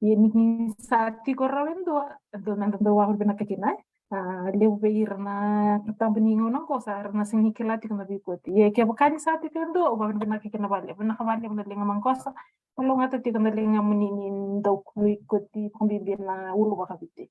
Ia ni sa tiko rawa e dua, e dua meda dau vakavinavinaka kina, e? A, levu vei ira na itaba ni gauna qo sa ra na sega ni kila tiko na veikoti. Ia kevaka ni sa tiko e dua, au vakavinavinaka kina vakalevu, vinaka vakalevu na liga maqosa. Kalougata tiko na ligamuni ni dau koti vakabibi na ulu vakaviti.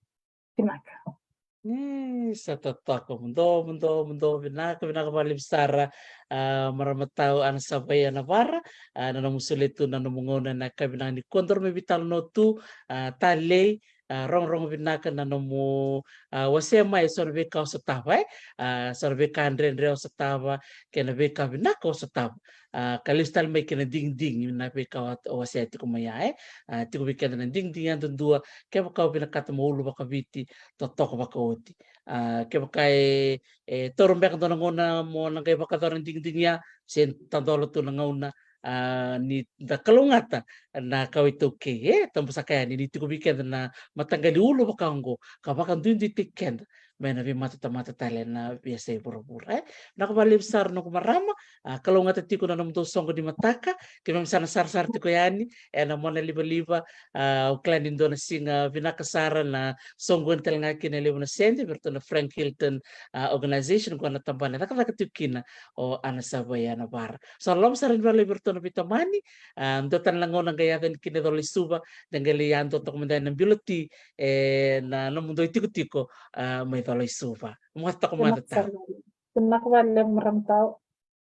Vinaka. Ni sa totoka, muduo, muduo, muduo, vinaka, vinaka vakalevu sara. A, marama tau Ana Savai, Ana Vara, a, na nomu solia tu na nomu gauna ena yakavi vinaka nikua, daru mai veitalanoa tu, a, talei, a, rogorogo vinaka na nomu, a, wasea mai eso na veika o sotava, e? A, so na veika dredre o sotava, kei na veika vinaka o sotava. A, ka lesu tale mai kei na digidigi na veika o, o wasea tiko mai ya, e? A, tiko vei keda na digidigi yadudua, kevaka o vinakata mo ulu vakaviti, totoka vakaoti. A, kevaka e, e taura beka dua na gauna mo na qai vakayacora na digidigi ya, se tadola tu na gauna, a, ni da kalougata na kawa iTaukei, e, tabusaka yani ni tiko vei keda na mataqali ulu vaka oqo, ka vakaduiduitaki keda mai na veimatatamata tale na veiyasai vuravura, e. Vinaka vakalevu sara noqu marama, a, kalougata tiko na nomudou soqo ni mataka, keimami sa na sarasara tiko yani ena mona livaliva, a, au kila ni dua na siga vinaka sara na soqoni tale ga kina e levu na sede vei iratou na Frank Hilton, a, Organization, qo na tabana e cakacaka tiko kina o Ana Savoia Navara. Sa loloma sara ni vakalevu vei iratou na veitamani, a, dua tale na gauna qai yaco yani kina e Colo-i-Suva, da qai lai yadua toka mada ena bilo ti, e, na nomudou itikotiko, a, mai Colo-i-Suva. Moce toka mada tau. Vinaka vakalevu marama tau.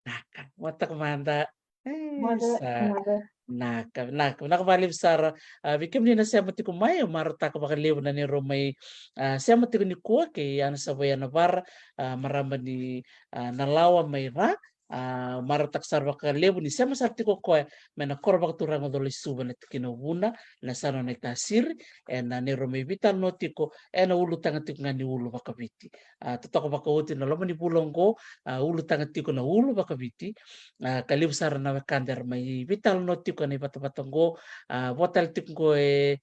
Naka, moce toka mada. E, moce, sa moce. Naka, naka, vinaka vakalevu sara. A, vei kemuni na sema tiko mai, au marautaka vakalevu na neirau mai, a, sema tiko nikua kei Ana Savoia Navara, a, marama ni, a, Nalawa mai Ra. A, marautaka sara vakalevu ni sema sara tiko o koya mai na koro vakaturaga o Colo-i-Suva na tikina o Vuna, na yasana o Naitasiri, ena neirau mai veitalanoa tiko ena ulutaga tiko ga ni ulu vakaviti. A, totoka vakaoti na loma ni vula oqo, a, ulutaga tiko na ulu vakaviti. A, ka levu sara na wekada era mai veitalanoa tiko ena ivatavata oqo, a, vo tale tiko oqo e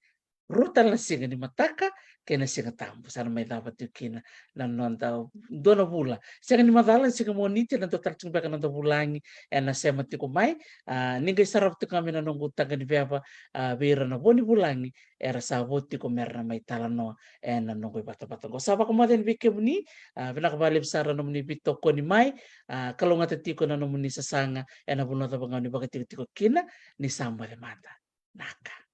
rua tale na siga ni mataka kei na Siga Tabu sa na mai cava tiko kina na noda dua na vula. Sega ni macala na siga Moniti, ena dua tale tiko beka na noda vulagi ena sema tiko mai. A, ni qai sarava tiko ga mai na noqu taqa ni veva, a, vei ira na vo ni vulagi era sa vo tiko mera na mai talanoa ena noqu ivatavata oqo. Sa vakamoce yani vei kemuni, a, vinaka vakalevu sara na nomuni veitokoni mai, a, kalougata tiko na nomuni sasaga ena vanua cava ga o ni vakatikotiko kina, ni sa moce mada. Naka.